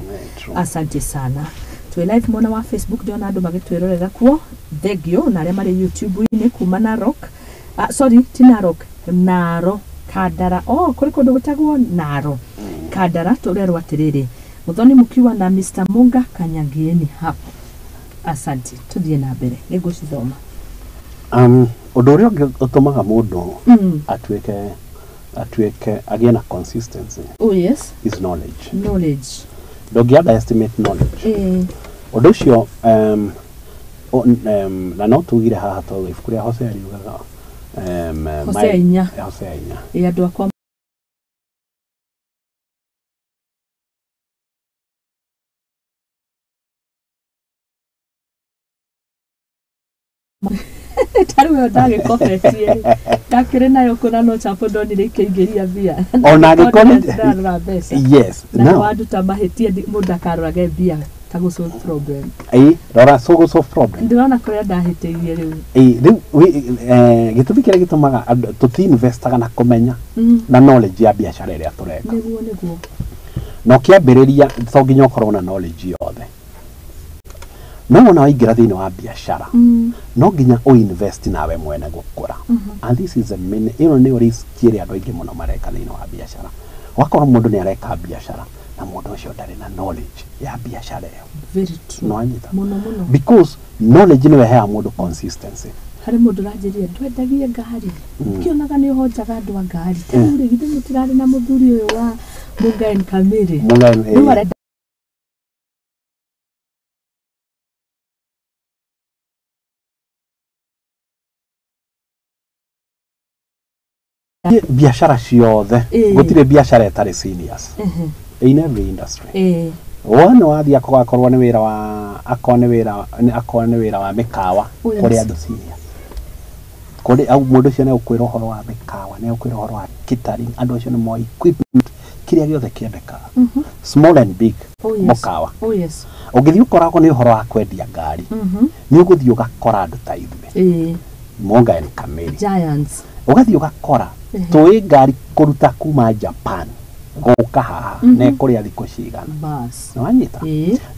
S1: Asante sana. Twĩ live mwena wa Facebook ndĩrona andũ magĩtwĩrorera kuo. Thank you na arĩa marĩ YouTube-inĩ kuma Narok. Sorry ti Narok, Naro Kandara. Oh, kũrĩ kũndũ gwĩtagwo Naro Kandara. Tũrerwo atĩrĩrĩ Muthoni mkiwa na Mr. Munga kanyangieni hapo. Asante. Tuthiĩ na mbere nĩngũcithoma.
S2: Ũndũ ũrĩa ũngĩ ũtũmaga mũndũ atuĩke agĩe na consistency.
S1: Oh yes.
S2: Is knowledge.
S1: Knowledge.
S2: Ndũngĩ underestimate knowledge. Ũndũ ũcio na no tugire haha tondũ ibuku rĩa Hosea riugaga
S1: Hosea inya.
S2: Hosea inya.
S1: Andũ akwa tarĩu ĩyo ndagĩkobetie ndakĩrĩ nayo kũna no chapo ndonire ikĩingĩria mbia
S2: ona angĩkorwo
S1: ndarora mbeca.
S2: Yes.
S1: Na wanduta mahĩtia mũndũ akarorage mbia ta gũ solve problem.
S2: Rora so gũ solve problem.
S1: Ndĩrona kũrĩa ndahĩtĩirie rĩu.
S2: Rĩu gĩtũmi kĩrĩa gĩtũmaga tũti investaga na kũmenya na knowledge ya biacara ĩrĩa tũreka.
S1: Nĩguo nĩguo.
S2: Na ũkĩambĩrĩria to nginya ũkorwo na knowledge yothe. No wona waingĩra thĩinĩ wa biacara no nginya ũinvest nawe mwene gũkũra. And this is a main ĩno nĩyo risk ĩrĩa andũ aingĩ mũno mareka thĩinĩ wa biacara. Wakorwo mũndũ nĩ areka biacara na mũndũ ũcio ndarĩ na knowledge ya biacara ĩyo.
S1: Very true.
S2: No anyita.
S1: Mũno mũno.
S2: Because knowledge nĩyo ĩheaga mũndũ consistency.
S1: Harĩ mũndũ ũranjĩrire ndwendagie ngari. Kĩonaga nĩ ũhonjaga andũ a ngari. Rĩu rĩ githĩ mũtirarĩ na mũthuri ũyũ wa Munga and Kamiri.
S2: Munga and biacara ciothe gũtirĩ biacara ĩtarĩ seniors in every industry. Wona wathiĩ akorwo nĩ wĩra wa akorwo nĩ wĩra wa mĩkawa kũrĩ andũ seniors kũrĩ au mũndũ ũcio nĩ ũkwĩra ũhoro wa mĩkawa nĩ ũkwĩra ũhoro wa catering andũ acio nĩ moĩ equipment kĩrĩa gĩothe kĩendekaga small and big mũkawa.
S1: Oh yes.
S2: Ũngĩthiĩ ũkoragwo nĩ ũhoro wa kwendia ngari nĩ ũgũthiĩ ũgakora andũ ta ithuĩ Munga and Kamiri
S1: giants
S2: ũgathiĩ ũgakora tũĩ ngari kũruta kuma Japan gũka haha na ĩkũrĩa thikũ cigana.
S1: Bas.
S2: Nĩ wanyita?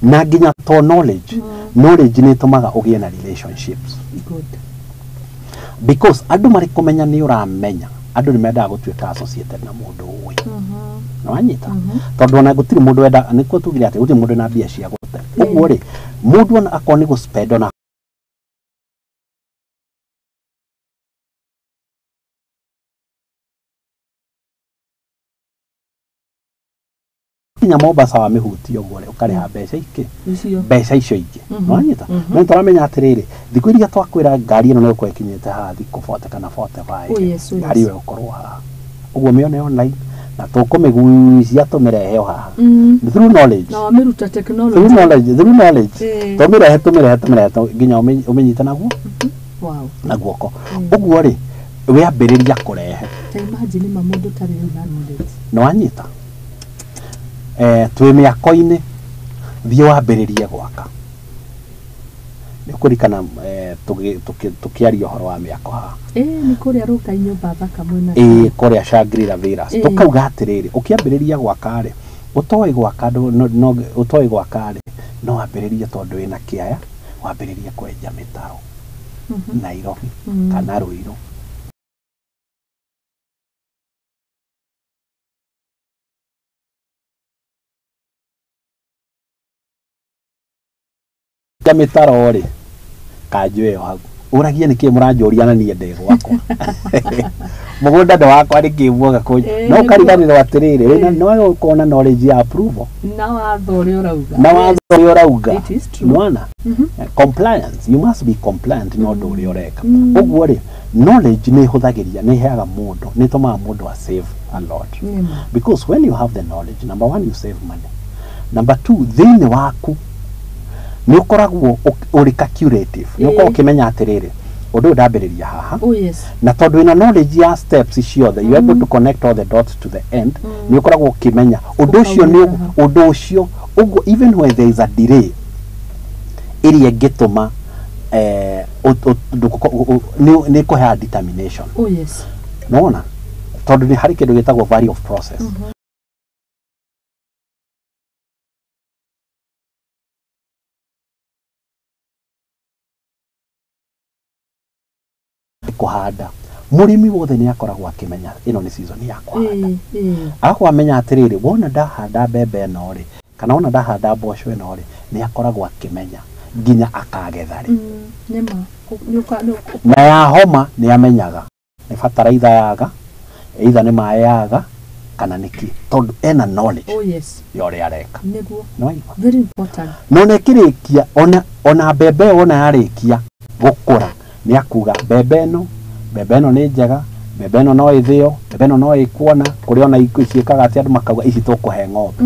S2: Na nginya to knowledge knowledge nĩ ĩtũmaga ũgĩe na relationships.
S1: Good.
S2: Because andũ marĩ kũmenya nĩ ũramenya andũ nĩ mendaga gũtuĩka associated na mũndũ ũĩ. Nĩ wanyita? Tondũ ona gũtirĩ mũndũ wenda nĩkuo tugire atĩ gũtirĩ mũndũ na mbia cia gũte. Ũguo rĩ mũndũ ona akorwo nĩ gũ spend ona nginya Mombasa wa mĩhuti ũguo rĩ ũkarĩha mbeca ingĩ mbeca icio ingĩ. Nĩ wanyita? No nĩtũramenya atĩrĩrĩ thikũ iria twakwĩra ngari ĩno nĩ gũkorwo ĩkinyĩte haha thikũ 40 kana 45 ngari ĩyo ĩgũkorwo haha ũguo mĩone online na tũkũmĩgucia tũmĩrehe o haha through knowledge.
S1: Na wamĩruta technology.
S2: Through knowledge, through knowledge. Tũmĩrehe nginya ũmĩnyite naguo.
S1: Wow.
S2: Na guoko. Ũguo rĩ wĩambĩrĩria kũrehe.
S1: Ta imagine ma mũndũ ũtarĩ rĩu na knowledge.
S2: Nĩ wanyita? Twĩ mĩako-inĩ thiĩ wambĩrĩrie gwaka. Nĩ ũkũririkana tũkĩaria ũhoro wa mĩako haha.
S1: Nĩ kũrĩa Rũka nyũmba thaka mwena.
S2: Kũrĩa Shangri-La Villas. Tũkauga atĩrĩrĩ, ũkĩambĩrĩria gwaka rĩ, ũtoĩ gwaka ũtoĩ gwaka rĩ, no wambĩrĩrie tondũ wĩna kĩaya, wambĩrĩrie kwenja mĩtaro. Nairobi kana Ruiru. Mĩtaro rĩ, kanjũ ĩyo hau. Ũragie nĩkĩ mũranjũria na niĩ ndĩ gwakwa. Mũgũnda nĩ wakwa nĩkĩ muoga kũnjũria. No ũkariganĩrwo atĩrĩrĩ, nĩ wagĩrĩirwo gũkorwo na knowledge ya approval.
S1: Na watho ũrĩa ũrauga.
S2: Na watho ũrĩa ũrauga.
S1: It is true.
S2: Nĩwona? Compliance, you must be compliant na ũndũ ũrĩa ũreka. Ũguo rĩ, knowledge nĩ ĩhũthagĩria, nĩ ĩheaga mũndũ, nĩ ĩtũmaga mũndũ a save a lot. Because when you have the knowledge, number one, you save money. Number two, thĩinĩ waku nĩ ũkoragwo ũrĩ calculative. Nĩ ũkoragwo ũkĩmenya atĩrĩrĩ, ũndũ ũyũ ndambĩrĩria haha.
S1: Oh yes.
S2: Na tondũ wĩna knowledge ya steps ciothe, you are able to connect all the dots to the end. Nĩ ũkoragwo ũkĩmenya ũndũ ũcio nĩ ũndũ ũcio ũguo, even when there is a delay ĩrĩa ĩngĩtũma nĩ ĩkũheaga determination.
S1: Oh yes.
S2: Nĩwona? Tondũ nĩ harĩ kĩndũ gĩtagwo value of process. Kũhanda mũrĩmi wothe nĩ akoragwo akĩmenya ĩno nĩ season ya kũhanda. Agakorwo amenya atĩrĩrĩ, wona ndahanda mbembe ĩno rĩ, kana wona ndahanda mboco ĩno rĩ, nĩ akoragwo akĩmenya nginya akagetha rĩ. Na ya homa nĩ amenyaga nĩ bataraitha yaga, either nĩ maĩ yaga kana nĩkĩ, tondũ ena knowledge.
S1: Oh yes.
S2: Ya ũrĩa areka.
S1: Nĩguo. Very important.
S2: No nĩ kĩrĩkia ona mbembe wona yarĩkia gũkũra nĩ akuga mbembe ĩno nĩ njega, mbembe ĩno no ĩthĩo, mbembe ĩno no ĩkuona, kũrĩ ona ciĩkaga atĩ andũ makauga ici tũkũhe ng'ombe.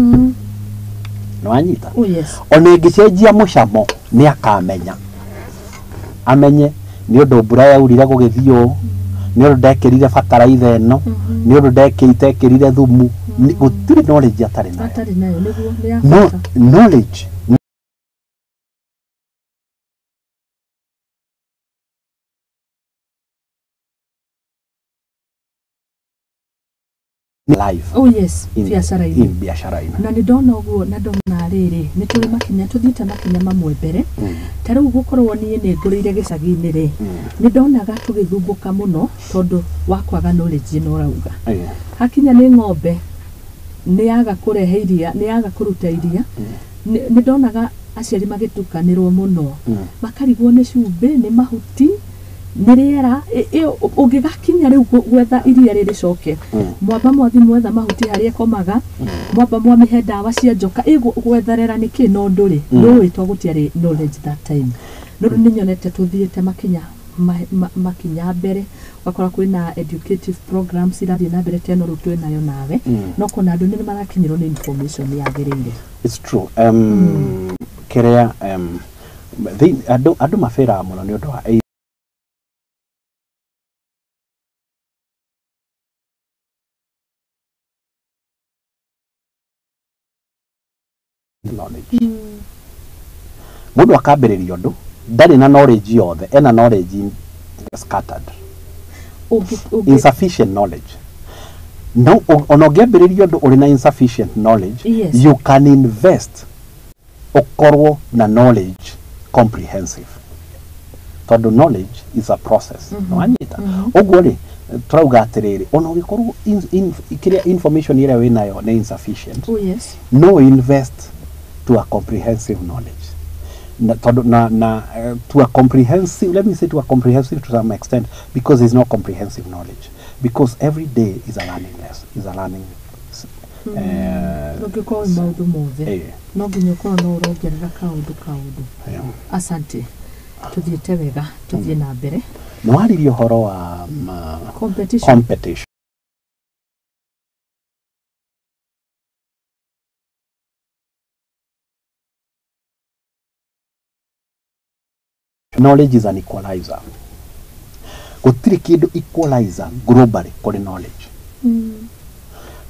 S2: Nĩ wanyita?
S1: Oh yes.
S2: Ona ĩngĩcenjia mũcamo nĩ akamenya. Amenye nĩ ũndũ mbura yaurire gũgĩthiĩ ũũ, nĩ ũndũ ndekĩrire bataraitha ĩno, nĩ ũndũ ndekĩrire thumu. Gũtirĩ knowledge atarĩ nayo.
S1: Atarĩ nayo, nĩguo nĩ ya bata.
S2: Knowledge life.
S1: Oh yes, biacara-inĩ.
S2: Biacara-inĩ.
S1: Na nĩ ndona ũguo, na ndona rĩrĩ, nĩ tũrĩ makinya, tũthiĩte makinya mamwe mbere. Ta rĩu gũkorwo niĩ nĩ ngũrĩire gĩcagi-inĩ rĩ, nĩ ndonaga tũgĩthumbũka mũno tondũ wa kwaga knowledge ĩno ũrauga. Hakinya nĩ ng'ombe nĩ yaga kũrehe iria, nĩ yaga kũruta iria, nĩ ndonaga aciari magĩtukanĩrwo mũno. Makarigwo nĩ cumbĩ, nĩ mahuti, nĩ rĩera. Ũngĩgakinya rĩu gwetha iria rĩrĩcoke, mwamba mwathi mwetha mahuti harĩa ĩkomaga, mwamba mwamĩhe ndawa cia njoka, gwetherera nĩkĩ no ndũrĩ ndũĩ to gũtiarĩ knowledge that time. No rĩu nĩ nyonete tũthiĩte makinya makinya mbere, ũgakora kwĩna educative programs irathiĩ na mbere ta ĩno rĩu twĩnayo nawe, no kona andũ nĩ marakinyĩrwo nĩ information yagĩrĩire.
S2: It's true. Kĩrĩa andũ mabĩraga mũno nĩ ũndũ wa knowledge. Mũndũ akambĩrĩria ũndũ ndarĩ na knowledge yothe, ena knowledge scattered. Insufficient knowledge. No, ona ũngĩambĩrĩria ũndũ ũrĩ na insufficient knowledge,
S1: yes,
S2: you can invest ũkorwo na knowledge comprehensive. Tondũ knowledge is a process. Nĩwanyita? Ũguo rĩ, tũrauga atĩrĩrĩ, ona ũngĩkorwo kĩrĩa information ĩrĩa wĩnayo nĩ insufficient,
S1: oh yes,
S2: no invest to a comprehensive knowledge. To a comprehensive, let me say to a comprehensive to some extent, because it's not comprehensive knowledge. Because every day is a learning lesson, is a learning.
S1: Ndũngĩkorwo maũndũ mothe. No nginya ũkorwo no ũrongerera kaũndũ kaũndũ. Asante. Tũthiĩte wega, tũthiĩ na mbere.
S2: Nĩ waririe ũhoro wa
S1: competition.
S2: Knowledge is an equalizer. Gũtirĩ kĩndũ equalizer globally kũrĩ knowledge.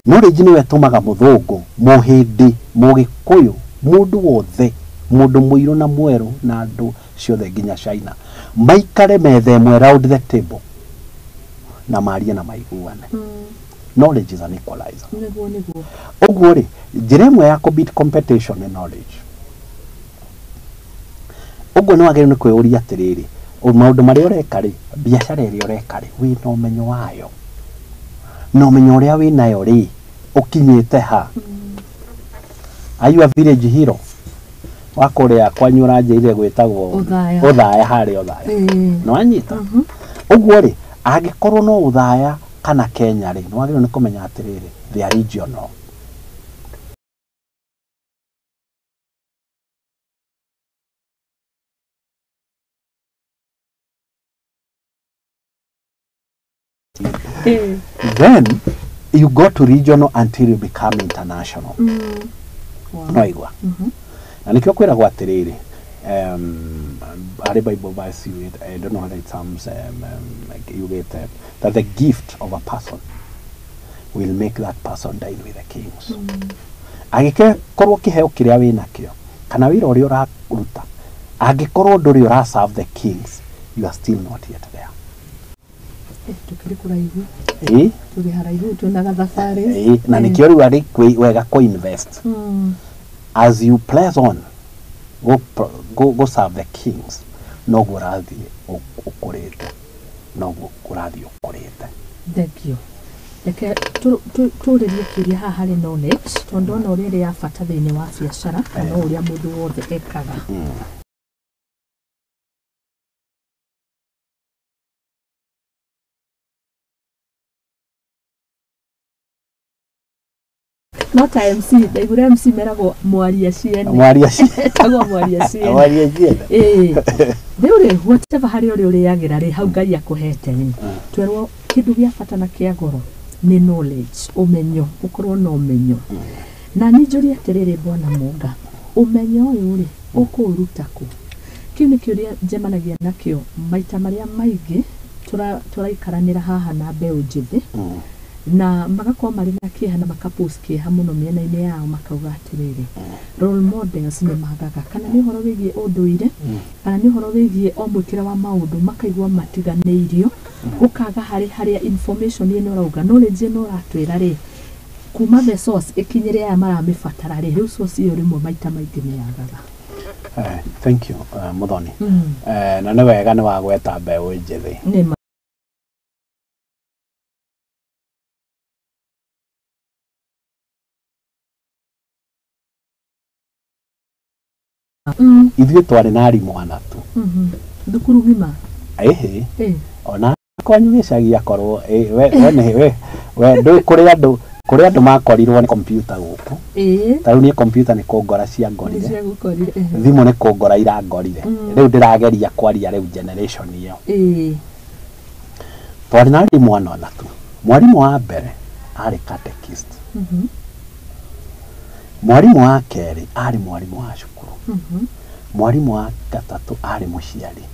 S2: Knowledge nĩyo ĩtũmaga mũthũngũ, mũhĩndĩ, mũgĩkũyũ, mũndũ wothe, mũndũ mũirũ na mwerũ na andũ ciothe nginya China maikare metha ĩmwe round the table na marie na maiguane. Knowledge is an equalizer.
S1: Nĩguo nĩguo.
S2: Ũguo rĩ, njĩra ĩmwe ya kũ beat competition nĩ knowledge. Ũguo nĩ wagĩrĩirwo nĩ kwĩyũria atĩrĩrĩ, maũndũ marĩa ũreka rĩ, biacara ĩrĩa ũreka rĩ, wĩna ũmenyo wayo, na ũmenyo ũrĩa wĩnayo rĩ, ũkinyĩte ha? Are you a village hero? Wa kũrĩa kwanyu ũranjĩrire gwĩtagwo
S1: Ũthaya.
S2: Ũthaya, harĩa Ũthaya. Nĩ wanyita? Ũguo rĩ, angĩkorwo no Ũthaya kana Kenya rĩ, nĩ wagĩrĩirwo nĩ kũmenya atĩrĩrĩ, they are regional. Then you go to regional until you become international.
S1: Wow.
S2: No igua. Na nikio kwiragwo atiriri, harĩ Bible verse yugĩte, I don't know whether it sounds yugĩte that the gift of a person will make that person dine with the kings. Angĩkorwo kĩheo kĩrĩa wĩnakĩo kana wĩra ũrĩa ũraruta, angĩkorwo ndũrĩ ũra serve the kings, you are still not yet there.
S1: Tukĩrĩ kũraihu.
S2: Ĩĩ.
S1: Tũrĩ haraihu twĩna gathabarĩ.
S2: Ĩĩ, na nĩkĩo rĩu arĩ wega kũ invest as you press on, go serve the kings, noguo ũrathiĩ ũkũrĩte, noguo ũrathiĩ ũkũrĩte.
S1: Thank you. Reke tũrĩrie kĩũria haha harĩ knowledge, tondũ ndona ũrĩa ĩrĩ ya bata thĩinĩ wa biacara kana ũrĩa mũndũ wothe ekaga. No ta MC, ndaigure MC meragwo mwaria ciene.
S2: Mwaria ciene.
S1: Etagwo mwaria ciene.
S2: Mwaria ciene.
S1: Ĩĩ. Rĩu rĩ, whatever harĩa ũrĩ ũrĩagĩra rĩ, hau Ngai akũhete rĩ, twerwo kĩndũ gĩa bata na kĩa goro nĩ knowledge, ũmenyo, ũkorwo na ũmenyo. Na niĩ njũrie atĩrĩrĩ Bwana Mũnga, ũmenyo ũyũ rĩ, ũkũũruta kũ? Kĩu nĩ kĩũria njemanagia nakĩo maita marĩa maingĩ tũraikaranĩra haha na mbeũ njĩthĩ, na magakorwo marĩ na kĩeha na makapost kĩeha mũno mĩena-inĩ yao, makauga atĩrĩrĩ, role models nĩ magaga, kana nĩ ũhoro wĩgiĩ ũndũire, kana nĩ ũhoro wĩgiĩ o mwĩkĩre wa maũndũ, makaigua matiganĩirio, gũkaga harĩ harĩa information ĩno ũrauga, knowledge ĩno ũratwĩra rĩ, kuma the source ĩkinyĩre aya maramĩbatara rĩ, rĩu source ĩyo rĩmwe maita maingĩ nĩ yagaga.
S2: Thank you, Muthoni. Na nĩ wega nĩ wagweta mbeũ njĩthĩ.
S1: Nĩ ma.
S2: Ithuĩ twarĩ na arimũ ana tu.
S1: Thukuru ng'ima?
S2: Ĩhĩ. Ona kwanyu gĩcagi akorwo, we, we nĩ, we, we, ndũĩ kũrĩ andũ makorirwo nĩ kompiuta gũkũ. Ta rĩu niĩ kompiuta nĩ kũngora ciangorire.
S1: Nĩ ciagũkorire, ehe.
S2: Thimũ nĩ kũngora irangorire. Rĩu ndĩrageria kwaria rĩu generation ĩyo. Twarĩ na arimũ ana ana tu. Mwarimũ wa mbere arĩ catechist. Mwarimũ wa kerĩ arĩ mwarimũ wa cukuru. Mwarimũ wa gatatũ arĩ mũciari.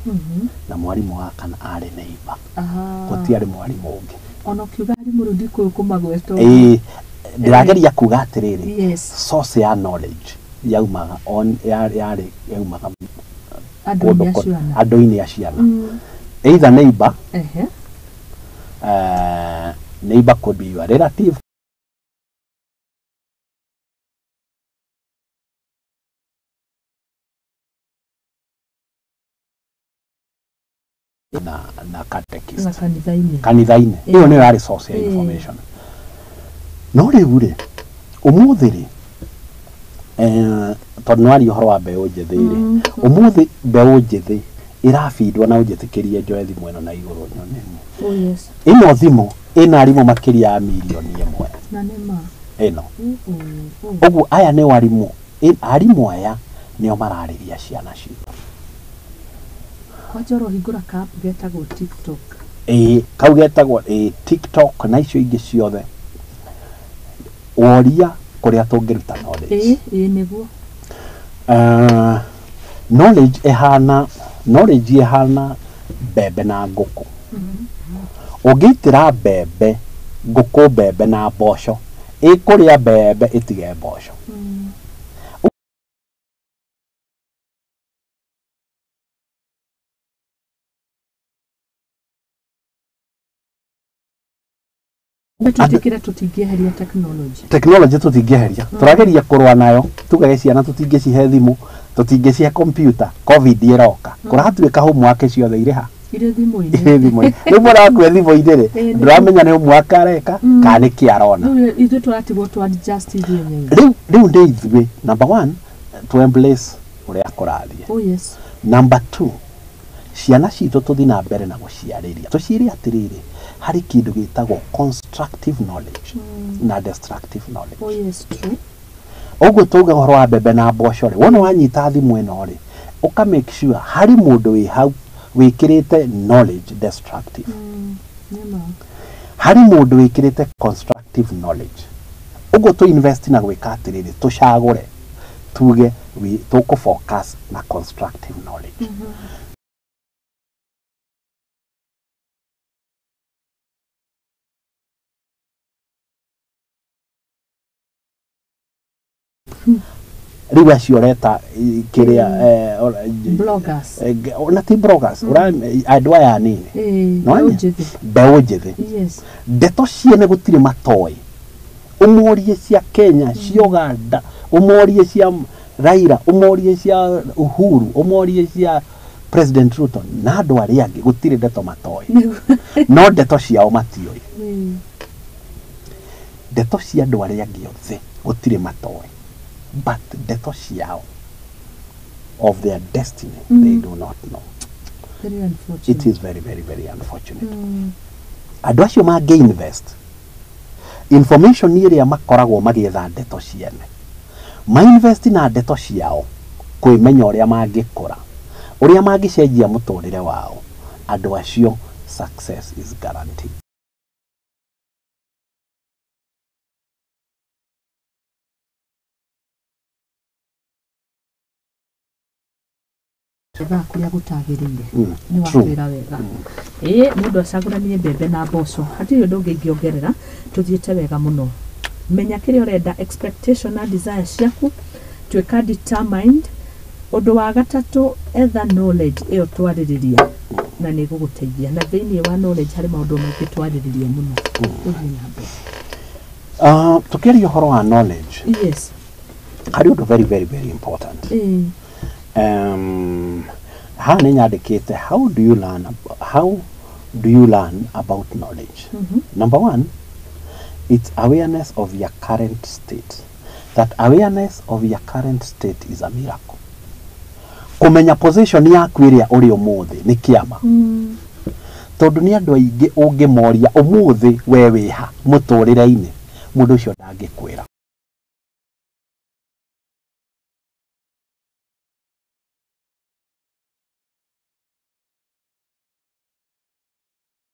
S2: Na mwarimũ wa kana arĩ neighbor. Gũtiarĩ mwarimũ ũngĩ.
S1: Ona ũkiuga arimũ rĩu ndikũĩ kũmagweta ũguo.
S2: Ĩĩ, ndĩrageria kuga atĩrĩrĩ,
S1: Yes.
S2: source ya knowledge yaumaga on, ya, yarĩ, yaumaga
S1: Andũ-inĩ
S2: kũndũ
S1: acio ana.
S2: andũ-inĩ acio ana. Either neighbor, neighbor could be your relative. Na catechist.
S1: Na kanitha-inĩ.
S2: Kanitha-inĩ. Ĩyo nĩyo yarĩ source ya information. No rĩu rĩ, ũmũthĩ rĩ, tondũ nĩ waria ũhoro wa mbeũ njĩthĩ rĩ, ũmũthĩ mbeũ njĩthĩ ĩrabindwo na ũnjĩtĩkĩrie njoe thimũ ĩno na igũrũ nyone.
S1: Oh, yes.
S2: Ĩno thimũ ĩna arimũ makĩria ya mirioni ĩmwe.
S1: Na nĩ ma.
S2: Ĩno. Ũguo aya nĩo arimũ, arimũ aya nĩo mararĩria ciana citũ.
S1: Kwanja ũrohingũra ka app getagwo TikTok.
S2: Ĩĩ, kau getagwo, ĩĩ, TikTok na icio ingĩ ciothe. Woria kũrĩa tũngĩruta knowledge.
S1: Ĩĩ, ĩĩ, nĩguo.
S2: Knowledge ĩhana, knowledge ĩhana mbembe na ngũkũ. Ũngĩitĩra mbembe ngũkũ mbembe na mboco, ĩkũrĩa mbembe ĩtige mboco.
S1: Tũtĩkĩre tũtingĩeheria technology.
S2: Technology tũtingĩeheria, tũrageria kũrũa nayo, tugage ciana tũtingĩcihe thimũ, tũtingĩcihe computer, COVID ĩroka. Kũratuĩka homework ciothe irĩ ha?
S1: Irĩ thimũ-inĩ.
S2: Irĩ thimũ-inĩ. Rĩu mwana waku e thimũ-inĩ rĩ, ndũramenya nĩ homework areka kana nĩ kĩ arona.
S1: Rĩu ithuĩ tũratigwo tũ adjust ithuĩ enyewe.
S2: Rĩu nĩ ithuĩ, number one, to embrace ũrĩa kũrathiĩ.
S1: Oh yes.
S2: Number two, ciana citũ tũthiĩ na mbere na gũciarĩria. Tũciĩre atĩrĩrĩ, harĩ kĩndũ gĩtagwo constructive knowledge na destructive knowledge.
S1: Oh yes, true.
S2: Ũguo tauga ũhoro wa mbembe na mboco rĩ, wona wanyita thimũ ĩno rĩ, ũka make sure harĩ mũndũ wĩ hau wĩkĩrĩte knowledge destructive. Harĩ mũndũ wĩkĩrĩte constructive knowledge. Ũguo tũ invest na gwĩka atĩrĩrĩ, tũcagũre tuge tũkũ focus na constructive knowledge. Rĩu acio ũreta kĩrĩa
S1: bloggers,
S2: na ti bloggers, andũ aya anini, mbeũ njĩthĩ, ndeto ciene gũtirĩ matoĩ, ũmorie cia Kenya, cia Uganda, ũmorie cia Raila, ũmorie cia Uhuru, ũmorie cia President Ruto na andũ arĩa angĩ, gũtirĩ ndeto matoĩ, no ndeto ciao matiũĩ. Ndeto cia andũ arĩa angĩ othe gũtirĩ matoĩ, but ndeto ciao of their destiny they do not know.
S1: Very unfortunate.
S2: It is very, very, very unfortunate. Andũ acio mangĩ invest information ĩrĩa makoragwo magĩetha ndeto ciene, ma invest na ndeto ciao kwĩmenya ũrĩa mangĩkũra, ũrĩa mangĩcenjia mũtũrĩre wao, andũ acio success is guaranteed.
S1: Thaa kũrĩa gũtagĩrĩire nĩ watwĩra wega. Mũndũ acagũranie mbembe na mboco, hatirĩ ũndũ ũngĩ ingĩongerera, tũthiĩte wega mũno. Menya kĩrĩa ũrenda, expectation na desire ciaku, tuĩka determined. Ũndũ wa gatatũ, etha knowledge ĩyo twarĩrĩria na nĩ ĩgũgũteithia, na thĩinĩ wa knowledge harĩ maũndũ maingĩ twarĩrĩria mũno. Ũthiĩ na mbere.
S2: Tũkĩaria ũhoro wa knowledge,
S1: yes,
S2: harĩ ũndũ very, very, very important. Haha nĩ nyandĩkĩte, how do you learn, how do you learn about knowledge? Number one, it's awareness of your current state. That awareness of your current state is a miracle. Kũmenya position yaku ĩrĩa ũrĩ ũmũthĩ nĩ kĩama. Tondũ nĩ andũ aingĩ ũngĩmoria ũmũthĩ we wĩha mũtũrĩre-inĩ, mũndũ ũcio ndangĩkwĩra.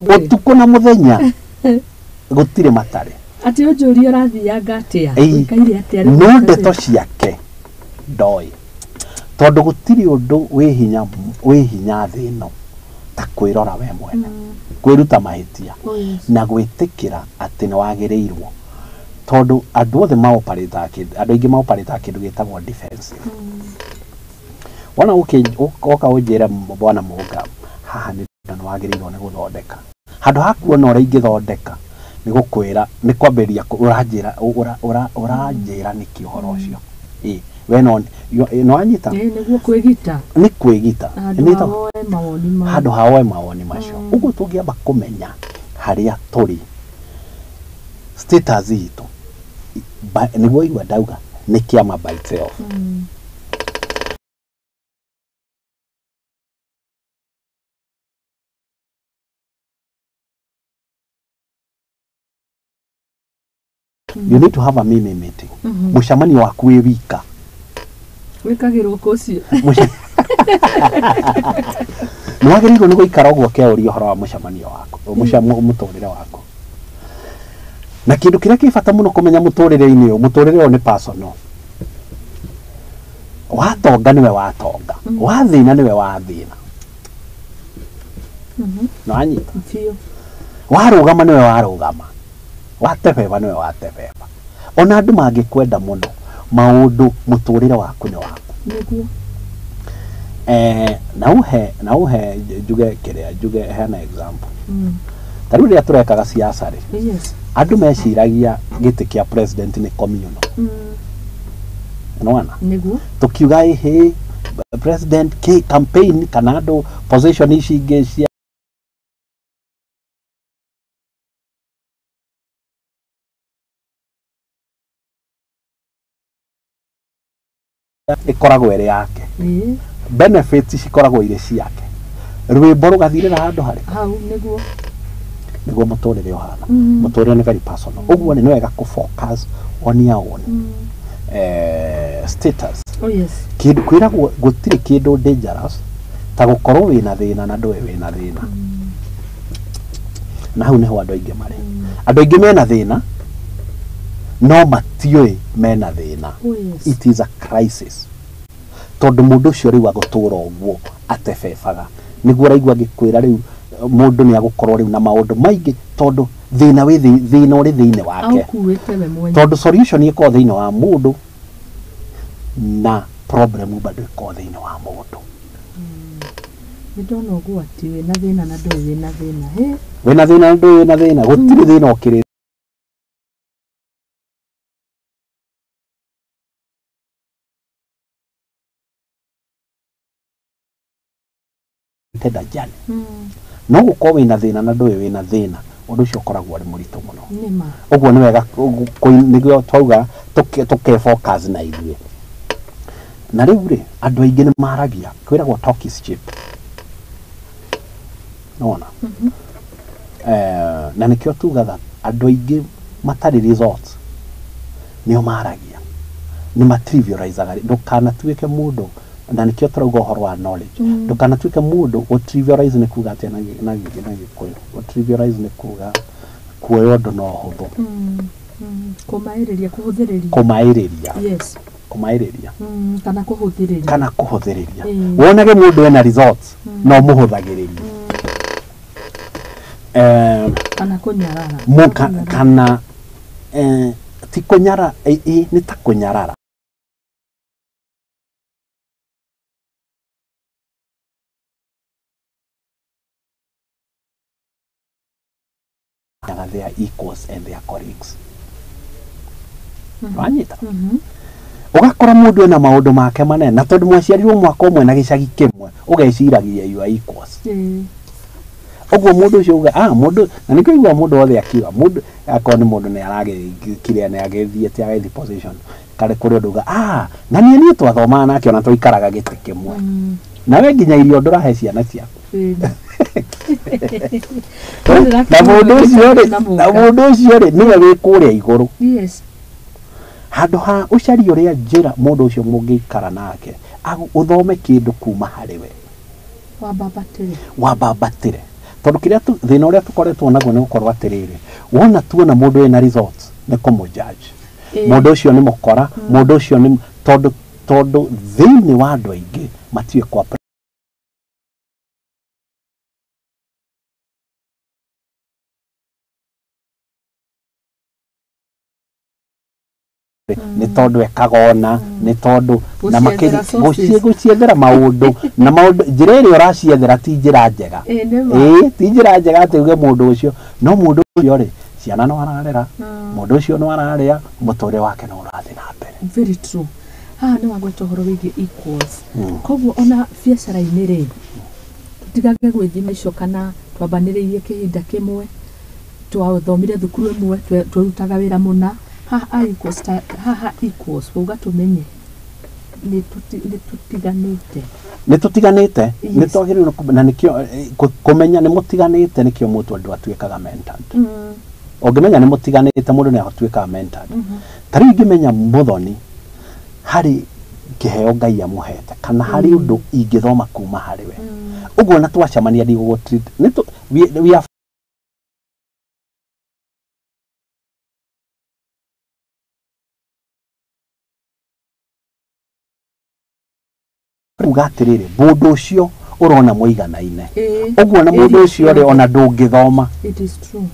S2: Ũtukũ na mũthenya gũtirĩ matarĩ.
S1: Atĩ ũnjũrie ũrathianga atĩa, ũikaire atĩa,
S2: no ndeto ciake ndoĩ, tondũ gũtirĩ ũndũ wĩ hinya thĩ ĩno ta kwĩrora we mwene, kwĩruta mahĩtia na gwĩtĩkĩra atĩ nĩ wagĩrĩirwo, tondũ andũ othe andũ aingĩ maoparĩtaga kĩndũ gĩtagwo defensive. Wona ũka ũnjĩre bwana Mũnga, haha nĩ wagĩrĩirwo nĩ gũthondeka, handũ ha kuona ũrĩa ingĩthondeka nĩ gũkwĩra, nĩ kwambĩrĩria ũranjĩra ũranjĩra nĩkĩ ũhoro ũcio. We no wanyita,
S1: nĩguo kwĩgita,
S2: nĩ kwĩgita,
S1: handũ
S2: ha woe mawoni macio. Ũguo tũngĩamba kũmenya harĩa tũrĩ, status itũ, nĩguo igua ndauga nĩ kĩama by itself. You need to have a mini meeting. Mũcemanio waku wĩ wika.
S1: Wĩkagĩrwo kũ ũcio?
S2: Nĩ wagĩrĩirwo nĩ gũikara ũguo ũkeũria ũhoro wa mũcemanio waku, mũtũrĩre waku. Na kĩndũ kĩrĩa kĩ bata mũno kũmenya mũtũrĩre-inĩ ũyũ, mũtũrĩre ũyũ nĩ personal. Watonga nĩwe watonga, wathĩna nĩwe wathĩna. No anyita warũgama nĩwe warũgama, watebeba nĩwe watebeba. Ona andũ mangĩkwenda mũno, maũndũ mũtũrĩre waku nĩ waku.
S1: Nĩguo.
S2: Na uhe njuge kĩrĩa, njuge hena example. Ta rĩu rĩrĩa tũrekaga siasa rĩ,
S1: Yes.
S2: andũ meciragia gĩtĩ kĩa president nĩ communal. Nĩwona?
S1: Nĩguo.
S2: Tũkiuga ĩhĩ president kĩ campaign kana andũ position ici ingĩ cia ĩkoragwo ĩrĩ yake. Benefits cikoragwo irĩ ciake. Rwĩmbo rũgathirĩra handũ harĩ
S1: hau. Nĩguo.
S2: Nĩguo mũtũrĩre ũhana. Mũtũrĩre nĩ very personal. Ũguo nĩ wega kũ focus on your own status.
S1: Oh yes.
S2: Kĩndũ kwĩragwo gũtirĩ kĩndũ dangerous ta gũkorwo wĩna thĩna na ndũĩ wĩna thĩna. Na hau nĩho andũ aingĩ marĩ. Andũ aingĩ mena thĩna no matiũĩ mena thĩna.
S1: Oh yes.
S2: It is a crisis. Tondũ mũndũ ũcio rĩu agũtũra ũguo atebebaga. Nĩguo ũraigua ngĩkwĩra rĩu mũndũ nĩ agũkorwo rĩu na maũndũ maingĩ tondũ thĩna wĩ thĩna ũrĩ thĩinĩ wake.
S1: Aukuĩte we mwenyewe.
S2: Tondũ solution ĩkoragwo thĩinĩ wa mũndũ na problem bado ĩkoragwo thĩinĩ wa mũndũ.
S1: Nĩ ndona ũgwati wĩna thĩna na ndũĩ wĩna thĩna. Hĩ.
S2: Wĩna thĩna na ndũĩ wĩna thĩna. Gũtirĩ thĩna ũkĩrĩte ndajani. No gũkorwo wĩna thĩna na ndũĩ wĩna thĩna, ũndũ ũcio ũkoragwo ũrĩ mũritũ mũno.
S1: Nĩma.
S2: Ũguo nĩ wega nĩguo twauga tũke focus na ithuĩ. Na rĩu rĩ, andũ aingĩ nĩ maragia, kwĩragwo talk is cheap. Nĩwona? Na nĩkĩo tugaga andũ aingĩ matarĩ results nĩo maragia. Nĩ matrivializaga. Ndũkanatuĩke mũndũ, na nĩkĩo tũrauga ũhoro wa knowledge. Ndũkanatuĩke mũndũ gũ trivialize nĩ kuga atĩa na Gĩkũyũ. Gũ trivialize nĩ kuga kuoya ũndũ na ũhũthũ.
S1: Kũmaĩrĩria, kũhũthĩrĩria.
S2: Kũmaĩrĩria.
S1: Yes.
S2: Kũmaĩrĩria.
S1: Kana kũhũthĩrĩria.
S2: Kana kũhũthĩrĩria. Wonage mũndũ ena results no mũhũthagĩrĩrie.
S1: Kana kũnyarara.
S2: Kana ti kũnyara, nĩ ta kũnyarara. Their equals and their colleagues. Wanyita? Ũgakora mũndũ ena maũndũ make manene na tondũ mwaciarirwo mwaka ũmwe na gĩcagi kĩmwe ũgeciragia you are equals. Ũguo mũndũ ũcio uga mũndũ na nĩkĩo igua mũndũ wothe akiuga mũndũ akorwo nĩ mũndũ nĩ aragĩkire nĩ agĩthiĩte agĩthiĩ position karĩ kũrĩ ũndũ uga na niĩ twathomaga nake ona twaikaraga gĩtĩ kĩmwe. Nawe nginya irio ndũrahe ciana ciaku. Na mũndũ ũcio rĩ nĩwe wĩ kũrĩa igũrũ.
S1: Yes.
S2: Handũ ha ũcarie ũrĩa njĩra mũndũ ũcio mũngĩikara nake ũthome kĩndũ kuma harĩ we. Wambambatĩre. Tondũ kĩrĩa thĩna ũrĩa tũkoretwo naguo nĩ gũkorwo atĩrĩrĩ, wona tuona mũndũ wĩna results nĩ kũmũjudge. Mũndũ ũcio nĩ mũkora, mũndũ ũcio nĩ tondũ thĩinĩ wa andũ aingĩ matiũĩ kwa nĩ tondũ ekaga ona nĩ tondũ na gũciethera maũndũ na maũndũ njĩra ĩrĩa ũraciethera ti njĩra njega. Ti njĩra njega atĩ uge mũndũ ũcio no mũndũ ũcio rĩ ciana no ararera, mũndũ ũcio no ararĩa, mũtũrĩre wake no ũrathiĩ na mbere.
S1: Very true. Haha nĩ wagweta ũhoro wĩgiĩ equals. Koguo ona biacara-inĩ rĩ, tũtigage gwĩthima icio kana twambanĩrĩirie kĩhinda kĩmwe, twathomire thukuru ĩmwe, twarutaga wĩra mũna. Haha equals, haha equals, wauga tũmenye nĩ tũtiganĩte.
S2: Nĩ tũtiganĩte, nĩ twagĩrĩirwo na nĩkĩo kũmenya nĩ mũtiganĩte nĩkĩo mũndũ andũ atuĩkaga mentored. Ũngĩmenya nĩ mũtiganĩte mũndũ nĩ atuĩkaga mentored. Ta rĩu ingĩmenya Muthoni harĩ kĩheo Ngai amũhete kana harĩ ũndũ ingĩthoma kuma harĩ we. Ũguo na twacemania ndigũgũ treat we are kuga atĩrĩrĩ mũndũ ũcio Ũrona mũiganaine. Ũguo na mũndũ ũcio rĩ ona ndũngĩthoma.
S1: It is true.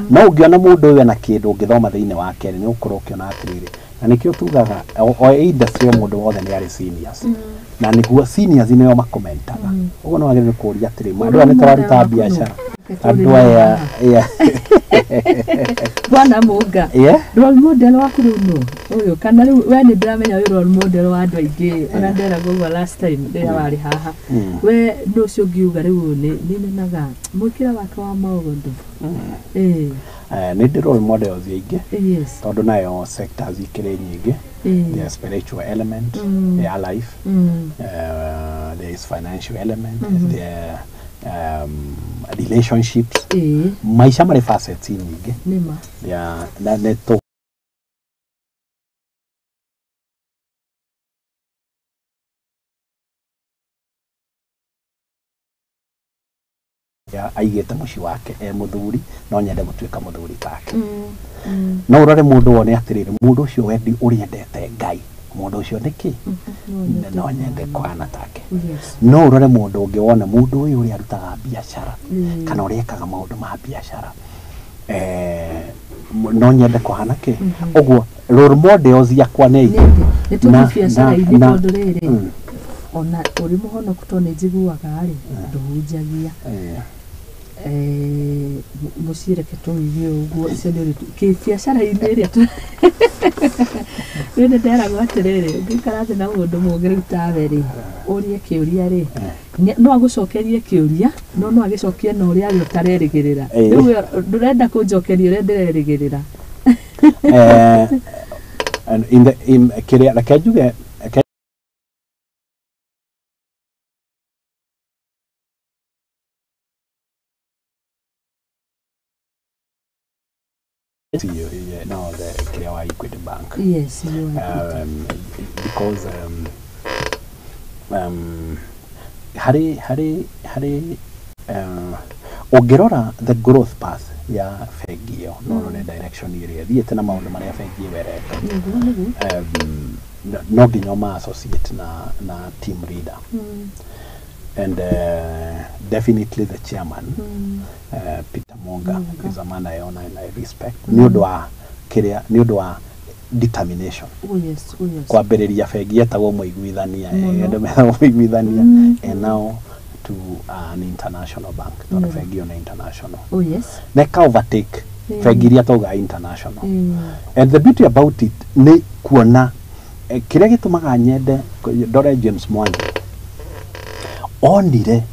S2: No ũngĩona mũndũ ũyũ ena kĩndũ ũngĩthoma thĩinĩ wake nĩ ũkorwo ũkĩona atĩrĩrĩ, na nĩkĩo tugaga o industry mũndũ wothe nĩ arĩ seniors. Na nĩguo seniors nĩo makomentaga. Ũguo no wagĩrĩirwo kũũria atĩrĩ, andũ aya nĩ tũraruta biacara. Andũ aya
S1: Bwana Munga. Role model waku rĩu nũ? Ũyũ kana rĩu we nĩ ndĩramenya wĩ role model wa andũ aingĩ ona nderagwo ũguo last time rĩrĩa warĩ haha. We nũ ũcio ũngiuga rĩu nĩ nyonaga mwĩkĩre wake wa maũndũ.
S2: Nĩ ndĩ role models aingĩ.
S1: Yes.
S2: Tondũ nayo sectors ikĩrĩ nyingĩ. There is spiritual element, ya life. There is financial element. There relationships. Maisha marĩ facets nyingĩ.
S1: Nĩma.
S2: Yeah, na nĩ tũ aigĩte mũciĩ wake e mũthuri, no nyende gũtuĩka mũthuri take. No ũrore mũndũ wone atĩrĩrĩ, mũndũ ũcio wendi ũrĩa endete Ngai, mũndũ ũcio nĩkĩ? No nyende kũhana take. No ũrore mũndũ ũngĩ wone mũndũ ũyũ ũrĩa arutaga biacara kana ũrĩa ekaga maũndũ ma biacara, no nyende kũhana kĩ. Ũguo role models yakwa nĩ aingĩ.
S1: Nĩ tũthiĩ biacara-inĩ tondũ rĩrĩ ona ũrĩ mũhonoku tondũ nĩ njiguaga rĩ ndũhunjagia. Mũciĩ reke tũwĩige ũguo icio nĩ ũrĩ kĩbiacara-inĩ ĩrĩa rĩu nĩ nderagwo atĩrĩrĩ, ũngĩikara thĩ na mũndũ mũũgĩ rĩu tawe rĩ, ũrie kĩũria rĩ, no agũcokerie kĩũria, no no agĩcokie na ũrĩa we ũtarerĩgĩrĩra. Rĩu ndũrenda kũnjokeria ũrĩa ndĩrerĩgĩrĩra.
S2: In the in kĩrĩa reke njuge no the kĩrĩa wa Equity Bank.
S1: Yes, you are.
S2: Because harĩ ũngĩrora the growth path ya bengi ĩyo, no ũrore direction ĩrĩa ĩthiĩte na maũndũ marĩa bengi ĩyo ĩreka. No nginya ũma associate na team leader. And definitely the chairman, Peter Munga, is a man I honor and I respect. Nĩ ũndũ wa kĩrĩa, nĩ ũndũ wa determination.
S1: Oh yes, oh yes.
S2: Kwambĩrĩria bengi etagwo mũiguithania, andũ metagwo mũiguithania, and now to an international bank. Tondũ bengi ĩyo nĩ international.
S1: Oh yes.
S2: Na ĩka overtake bengi iria tauga international. And the beauty about it nĩ kuona kĩrĩa gĩtũmaga nyende ndore James Mwangi onire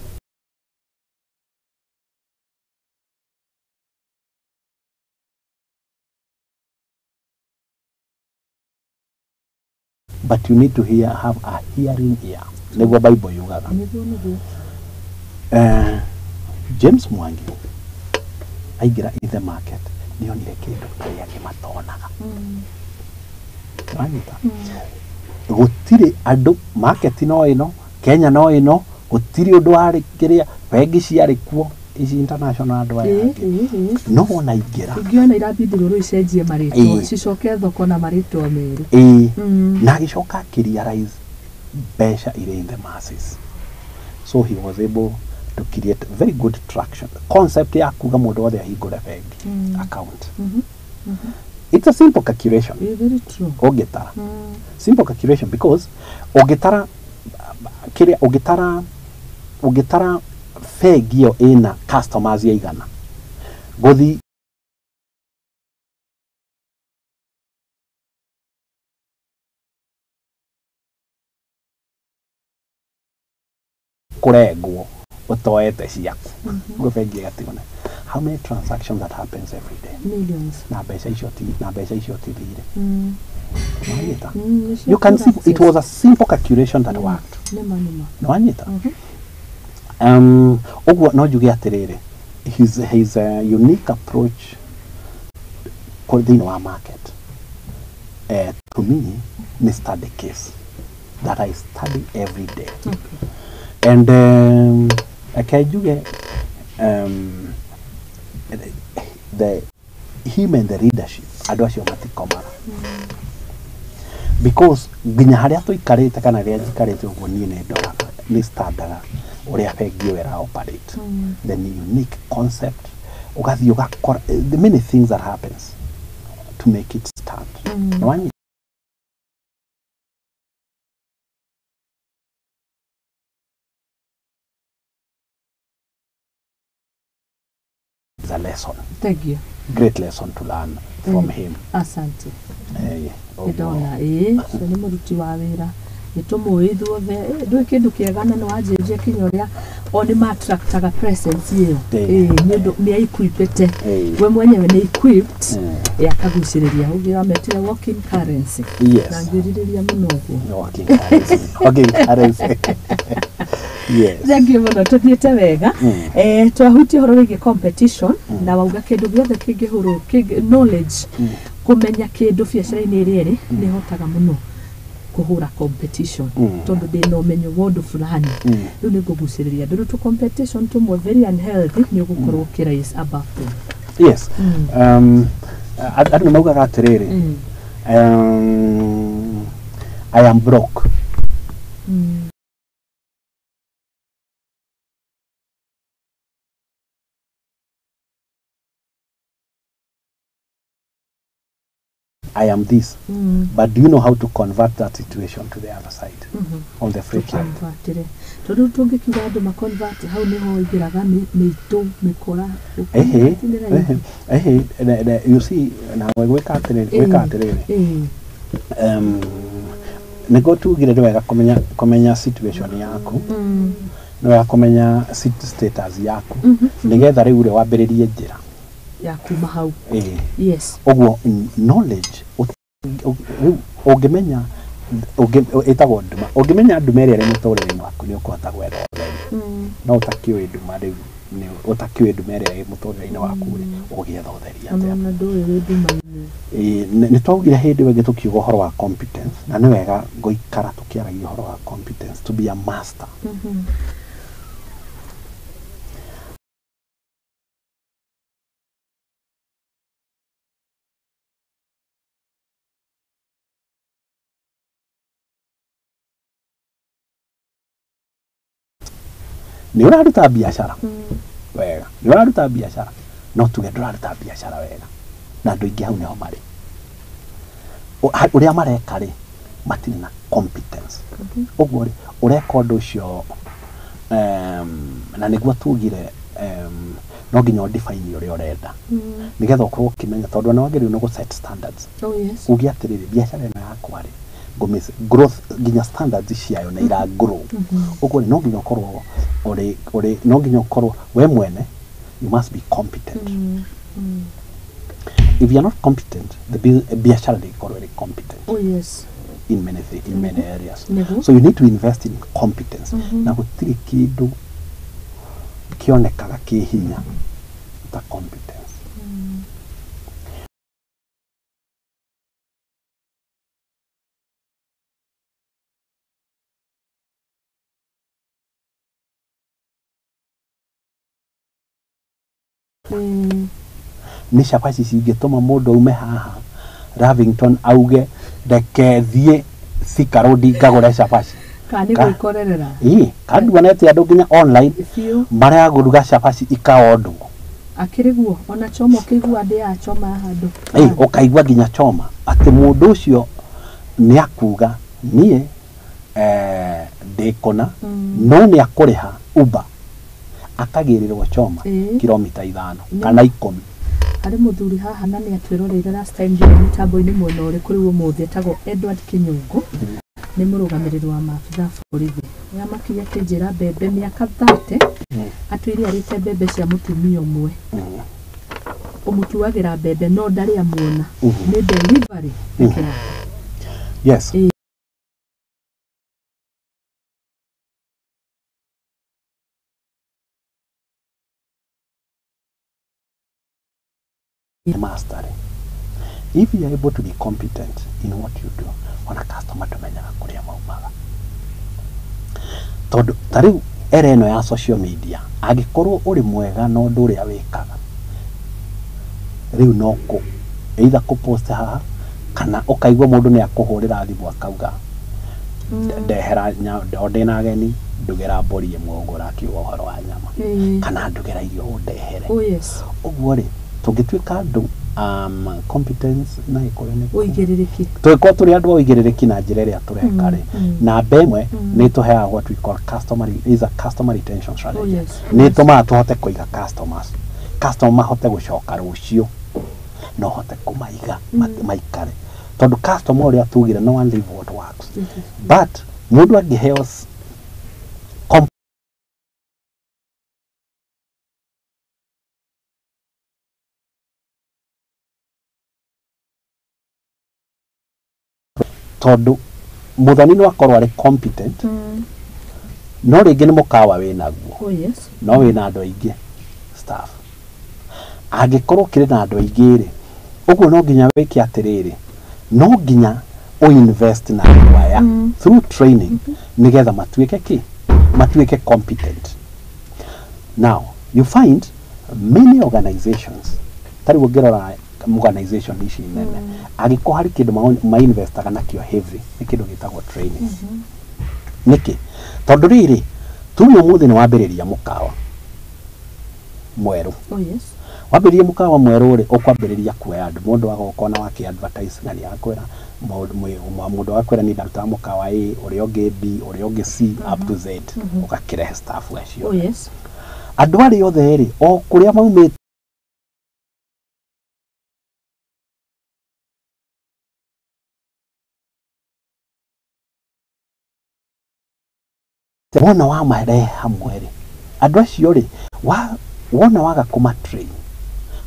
S2: but you need to hear, have a hearing ear. Nĩguo Bible yugaga. James Mwangi aingĩra in the market nĩ onire kĩndũ kĩrĩa angĩ matonaga. Wanyita? Gũtirĩ andũ market no ĩno, Kenya no ĩno, gũtirĩ ũndũ warĩ kĩrĩa bengi ciarĩ kuo ici international andũ aya angĩ. No wona aingĩra.
S1: Ũngĩona irabindirwo rĩu icenjie marĩtwa, cicoke thoko na marĩtwa merũ.
S2: Na agĩcoka akĩrealize mbeca irĩ in the masses. So he was able to create very good traction. Concept ya kuga mũndũ wothe ahingũre bengi account. It's a simple calculation.
S1: Very true.
S2: Ũngĩtara. Simple calculation because ũngĩtara kĩrĩa ũngĩtara bengi ĩyo ĩna customers ya igana gũthi kũrengwo ũtoete ciaku ũguo bengi ĩgatigwo. How many transactions that happens every day?
S1: Millions.
S2: Na mbeca icio ti thirĩ. Nĩwanyita? You can see it was a simple calculation that worked. Nĩwanyita? Ũguo no njuge atĩrĩrĩ, his unique approach thĩinĩ wa market, to me nĩ study case that I study every day.
S1: Okay.
S2: And reke njuge the him and the leadership andũ acio matikomaga. Because nginya harĩa tũikarĩte kana harĩa njikarĩte ũguo niĩ nĩ ndoraga nĩ standaga Ũrĩa bengi ĩyo ĩra operate, the unique concept, ũgathiĩ ũgakora the many things that happens to make it stand. Nĩwanyita? Is a lesson.
S1: Thank you.
S2: Great lesson to learn from him.
S1: Asante.
S2: Ũguo.
S1: Ndona ĩĩ, ũcio nĩ mũruti wa wĩra nĩ tũmũĩ ithuothe. Ndũĩ kĩndũ kĩega na nĩ wanjĩrire kinya ũrĩa o nĩ ma-attractaga presence ĩyo. Nĩ ũndũ nĩ equipĩte we mwenyewe nĩ equipped. Akagucĩrĩria ũngĩ wametire walking currency na ngĩrirĩria mũno ũguo.
S2: Working currency. Working currency. Yes.
S1: Thank you mũno, tũthiĩte wega. Twahutia ũhoro wĩgiĩ competition na wauga kĩndũ gĩothe kĩngĩhũrwo knowledge, kũmenya kĩndũ biacara-inĩ ĩrĩa ĩrĩ nĩ hotaga mũno kũhũra competition, tondũ ndĩna ũmenyo wa ũndũ fulani, rĩu nĩ ngũgucĩrĩria andũ. Rĩu tũ competition tũmwe very unhealthy nĩ ũgũkorwo ũkĩraise above them.
S2: Yes. Andũ nĩ maugaga atĩrĩrĩ, I am broke. I am this. But do you know how to convert that situation to the other side? On the flip side.
S1: Tũconvertire, tondũ tũngĩkiuga andũ maconvert hau nĩho ingĩraga mĩitũ mĩkora.
S2: Ehe,
S1: Nĩ raithi.
S2: ehe, you see, na gwĩka atĩrĩrĩ, gwĩka atĩrĩrĩ. Nĩguo tugire nĩ wega kũmenya situation yaku, nĩ wega kũmenya status yaku, nĩgetha rĩu rĩ wambĩrĩrie njĩra
S1: ya kuma hau.
S2: Ĩĩ.
S1: Yes.
S2: Ũguo knowledge rĩu ũngĩmenya ĩtagwo nduma, ũngĩmenya nduma ĩrĩa ĩrĩ mũtũrĩre-inĩ waku nĩ ũkũhota gwetha ũtheri. No ũtakĩũĩ nduma rĩu ũtakĩũĩ nduma ĩrĩa ĩ mũtũrĩre-inĩ waku rĩ, ũgĩetha ũtheri atĩa?
S1: Ona ndũĩ wĩ nduma-inĩ.
S2: Ĩĩ, nĩ twaugire hĩndĩ ĩyo ĩngĩ tũkiuga ũhoro wa competence, na nĩ wega gũikara tũkĩaragia ũhoro wa competence, to be a master. Nĩ ũraruta biacara wega, nĩ ũraruta biacara, no tuge ndũraruta biacara wega, na andũ aingĩ hau nĩho marĩ. Ũrĩa mareka rĩ, matirĩ na competence. Ũguo rĩ, ũreka ũndũ ũcio, na nĩguo tugire, no nginya ũdefine ũrĩa ũrenda, nĩgetha ũkorwo ũkĩmenya, tondũ ona wagĩrĩirwo nĩ gũ set standards.
S1: Oh yes.
S2: Uge atĩrĩrĩ, biacara ĩno yakwa rĩ, growth nginya standards ciayo nĩ ira grow. Ũguo rĩ, no nginya ũkorwo ũrĩ ũrĩ no nginya ũkorwo we mwene, you must be competent. If you are not competent, the biacara ndĩngĩkorwo ĩrĩ competent
S1: Oh yes.
S2: in many areas.
S1: Nĩguo.
S2: So you need to invest in competence. Na gũtirĩ kĩndũ kĩonekaga kĩ hinya ta competence. Nĩ cabaci cingĩtũma mũndũ aume haha Lavington auge reke thiĩ Thika Road ngagũre cabaci.
S1: Kana nĩ gwĩkorerera.
S2: Ĩĩ, kanduonete andũ nginya online
S1: Biũ.
S2: maragũruga cabaci ikaondwo.
S1: Akĩrĩ guo ona choma ũkĩigua ndĩaga choma ya handũ.
S2: Ĩĩ, ũkaigua nginya choma atĩ mũndũ ũcio nĩ akuga niĩ ndĩ kũna, no nĩ akũrĩha Uber akagĩrĩrwo choma kilomita 5 kana 10.
S1: Harĩ mũthuri haha na nĩ atwĩroreire last time ndiũĩ mĩtambo-inĩ mwena ũrĩkũ rĩu ũmũthĩ, etagwo Edward Kinyungu, nĩ mũrũgamĩrĩri wa maabitha a borithi. Nĩamakire akĩnjĩra mbembe mĩaka 30 atwĩre arĩte mbembe cia mũtumia ũmwe, ũmũtuagĩra mbembe no ndarĩ amuona, nĩ delivery peke yake.
S2: Yes. Mastery. If you are able to be competent in what you do, ona customer ndũmenyaga kũrĩa maumaga. Tondũ ta rĩu era ĩno ya social media, angĩkorwo ũrĩ mwega na ũndũ ũrĩa wĩkaga, rĩu no kũ either kũ post haha kana ũkaigua mũndũ nĩ akũhũrĩra thimũ akauga, ndehera o ndĩna ageni, Ndugera mbũri ĩmwe ũguo ũrakiuga ũhoro wa nyama, kana ndugera irio ũndehere.
S1: Oh yes.
S2: Ũguo rĩ, tũngĩtuĩka andũ competence na gĩkũyũ nĩ
S1: Ũigĩrĩrĩki.
S2: Tũgĩkorwo tũrĩ andũ a ũigĩrĩrĩki na njĩra ĩrĩa tũreka rĩ, namba ĩmwe nĩ ĩtũheaga what we call customer, is a customer retention strategy.
S1: Oh, yes.
S2: Nĩ ĩtũmaga tũhote kũiga customers, customer mahote gũcoka rũciũ na ũhote kũmaiga maikare, tondũ customer ũrĩa tugire, no one leave what works. But mũndũ angĩheo tondũ mũthoni no akorwo arĩ competent, no rĩngĩ nĩ mũkawa wĩnaguo,
S1: Oh yes.
S2: no wĩna andũ aingĩ staff. Angĩkorwo ũkĩrĩ na andũ aingĩ rĩ, ũguo no nginya wĩke atĩrĩrĩ, no nginya ũinvest na andũ aya through training, nĩgetha matuĩke kĩ, matuĩke competent. Now you find many organizations, ta rĩu ũngĩrora organization ici nene, angĩkorwo harĩ kĩndũ mainvestaga nakĩo heavy, nĩ kĩndũ gĩtagwo training. Nĩkĩ? Tondũ rĩrĩ, tuge ũmũthĩ nĩ wambĩrĩria mũkawa mwerũ.
S1: Oh yes.
S2: Wambĩrĩria mũkawa mwerũ rĩ, ũkwambĩrĩria kuoya andũ, mũndũ agoka ona wake advertise na nĩ akwĩra mũndũ agakwĩra niĩ ndarutaga mũkawa A, ũrĩa ũngĩ B, ũrĩa ũngĩ C, up to Z, ũgakĩrehe staff acio.
S1: Oh yes.
S2: Andũ arĩa othe rĩ, o kũrĩa maumĩte wona wamarehe hamwe rĩ, andũ acio rĩ, wona waga kũma train,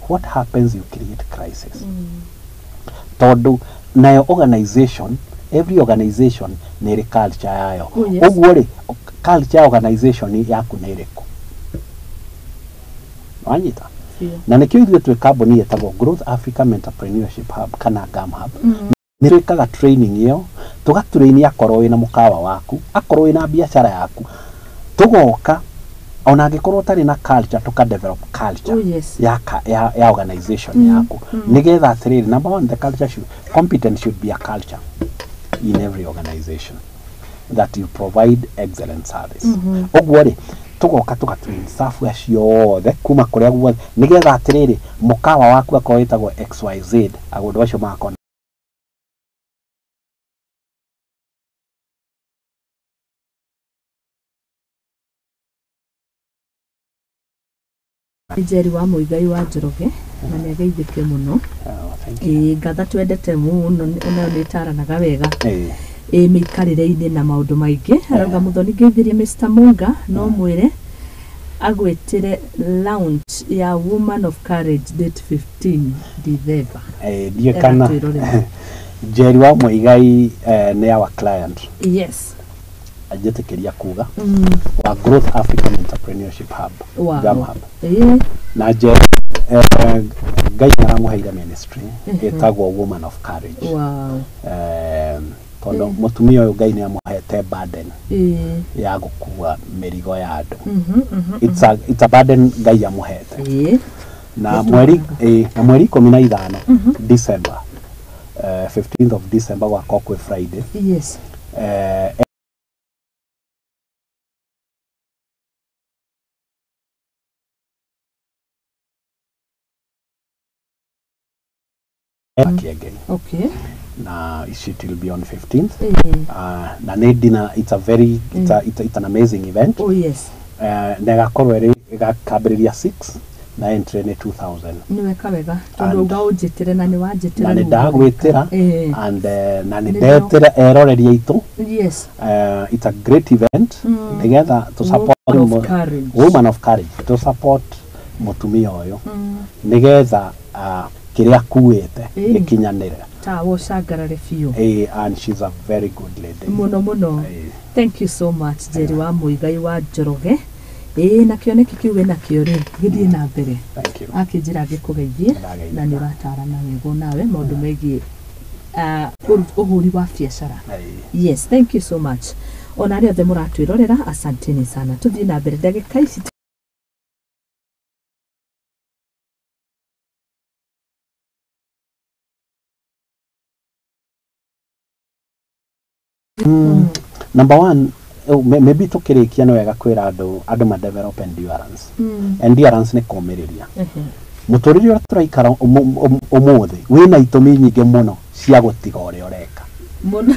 S2: what happens? You create crisis, tondũ nayo organization, every organization nĩ ĩrĩ culture yayo.
S1: Oh, yes.
S2: Ũguo rĩ, culture ya organization yaku nĩ ĩrĩkũ? Wanyita?
S1: Biũ.
S2: Na nĩkĩo ithuĩ twĩ kambuni ĩtagwo Growth Africa Entrepreneurship Hub kana GAM Hub, nĩ twĩkaga training ĩyo, tũgatrain akorwo wĩna mũkawa waku, akorwo wĩna biacara yaku, tũgoka ona angĩkorwo ũtarĩ na culture, tũka develop culture
S1: Oh, yes.
S2: ya organization yaku, nĩgetha atĩrĩrĩ, number one, the culture should, competence should be a culture in every organization that you provide excellent service. Ũguo rĩ, tũgoka tũgatrain staff acio othe kuma kũrĩa guothe, nĩgetha atĩrĩrĩ, mũkawa waku akorwo wĩtagwo XYZ, andũ acio magakorwo
S1: Nĩ Njeri wa Mũigai wa Njoroge na nĩ ageithĩke mũno.
S2: Oh, thank you.
S1: Ĩĩ, ngatha twendete mũno, onayo nĩ ĩtaranaga wega ĩ mĩikarĩre-inĩ na maũndũ maingĩ. Arauga, "Mũthoni, ngeithirie Mr Munga, no mwĩre agwĩtĩre launch ya Woman of Courage date 15 December."
S2: Ndiĩ kana
S1: Agatwĩrorera.
S2: Njeri wa Mũigai nĩ our client, anjĩtĩkĩria kuga, wa Growth African Entrepreneurship Hub, GAM Hub. Na Njeri, Ngai nĩ aramũheire ministry ĩtagwo Woman of Courage. Tondũ mũtumia ũyũ, Ngai nĩ amũhete burden ya gũkua mĩrigo ya andũ. It's a burden Ngai amũhete. Na mweri 15 December, 15th of December, gwakorwo kwĩ Friday, Kiengei. Na it will be on 15th. Na nĩ dinner. It's a very it's, a, it's, a, it's an amazing event. Na ĩgakorwo ĩrĩ ĩgakambĩrĩria 6 na entry nĩ 2000.
S1: Nĩ weka wega tondũ uga ũnjĩtĩre na nĩ wanjĩtĩra.
S2: Na nĩ
S1: Rĩu.
S2: Ndagwĩtĩra and na nĩ
S1: Nĩ
S2: ndetĩra eroreri aitũ. It's a great event, nĩgetha to support
S1: Woman of Courage.
S2: Woman of Courage, to support mũtumia ũyũ, nĩgetha kĩrĩa akuĩte gĩkinyanĩre.
S1: Tawo cangarare biũ.
S2: And she's a very good lady.
S1: Mũno mũno. Thank you so much, Njeri wa Mũigai wa Njoroge. Ĩĩ, na kĩoneki kĩu wĩnakĩo rĩ, gĩthiĩ na mbere.
S2: Thank you.
S1: Akĩnjĩra ngĩkũgeithie.
S2: Ndageithĩka.
S1: Na nĩ ũratarana wega nawe maũndũ megiĩ ũhũri wa biacara. Yes, thank you so much. Ona arĩa othe mũratwĩrorera, asanteni sana. Tũthiĩ na mbere ndagĩka ici.
S2: Number one, maybe tũkĩrĩkia nĩ wega kwĩra andũ ma develop endurance. Endurance nĩ kũũmĩrĩria. Mũtũrĩre ũrĩa tũraikara ũmũthĩ wĩna itũmi nyingĩ mũno cia gũtiga ũrĩa ũreka.
S1: Mũno.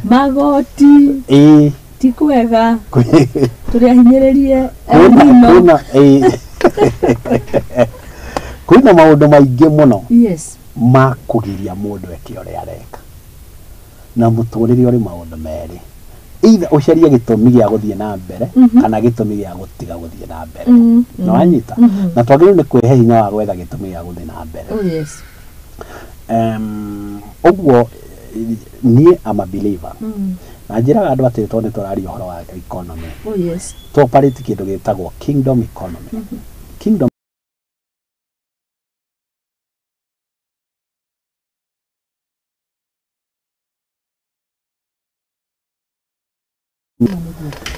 S1: Magoti. Ti kwega. Tũrĩ ahinyĩrĩrie.
S2: Kwĩna maũndũ maingĩ mũno.
S1: Yes.
S2: Ma kũgiria mũndũ eke ũrĩa areka. Na mũtũrĩre ũrĩ maũndũ merĩ. Either ũcarie gĩtũmi gĩa gũthiĩ na mbere kana gĩtũmi gĩa gũtiga gũthiĩ na mbere. Na wanyita? Na twagĩrĩirwo nĩ kwĩhe hinya wa gwetha gĩtũmi gĩa gũthiĩ na mbere.
S1: Oh yes.
S2: Ũguo niĩ am a believer. Na njĩraga andũ atĩ tondũ nĩ tũraria ũhoro wa economy.
S1: Oh yes.
S2: To operate kĩndũ gĩtagwo kingdom economy. Kingdom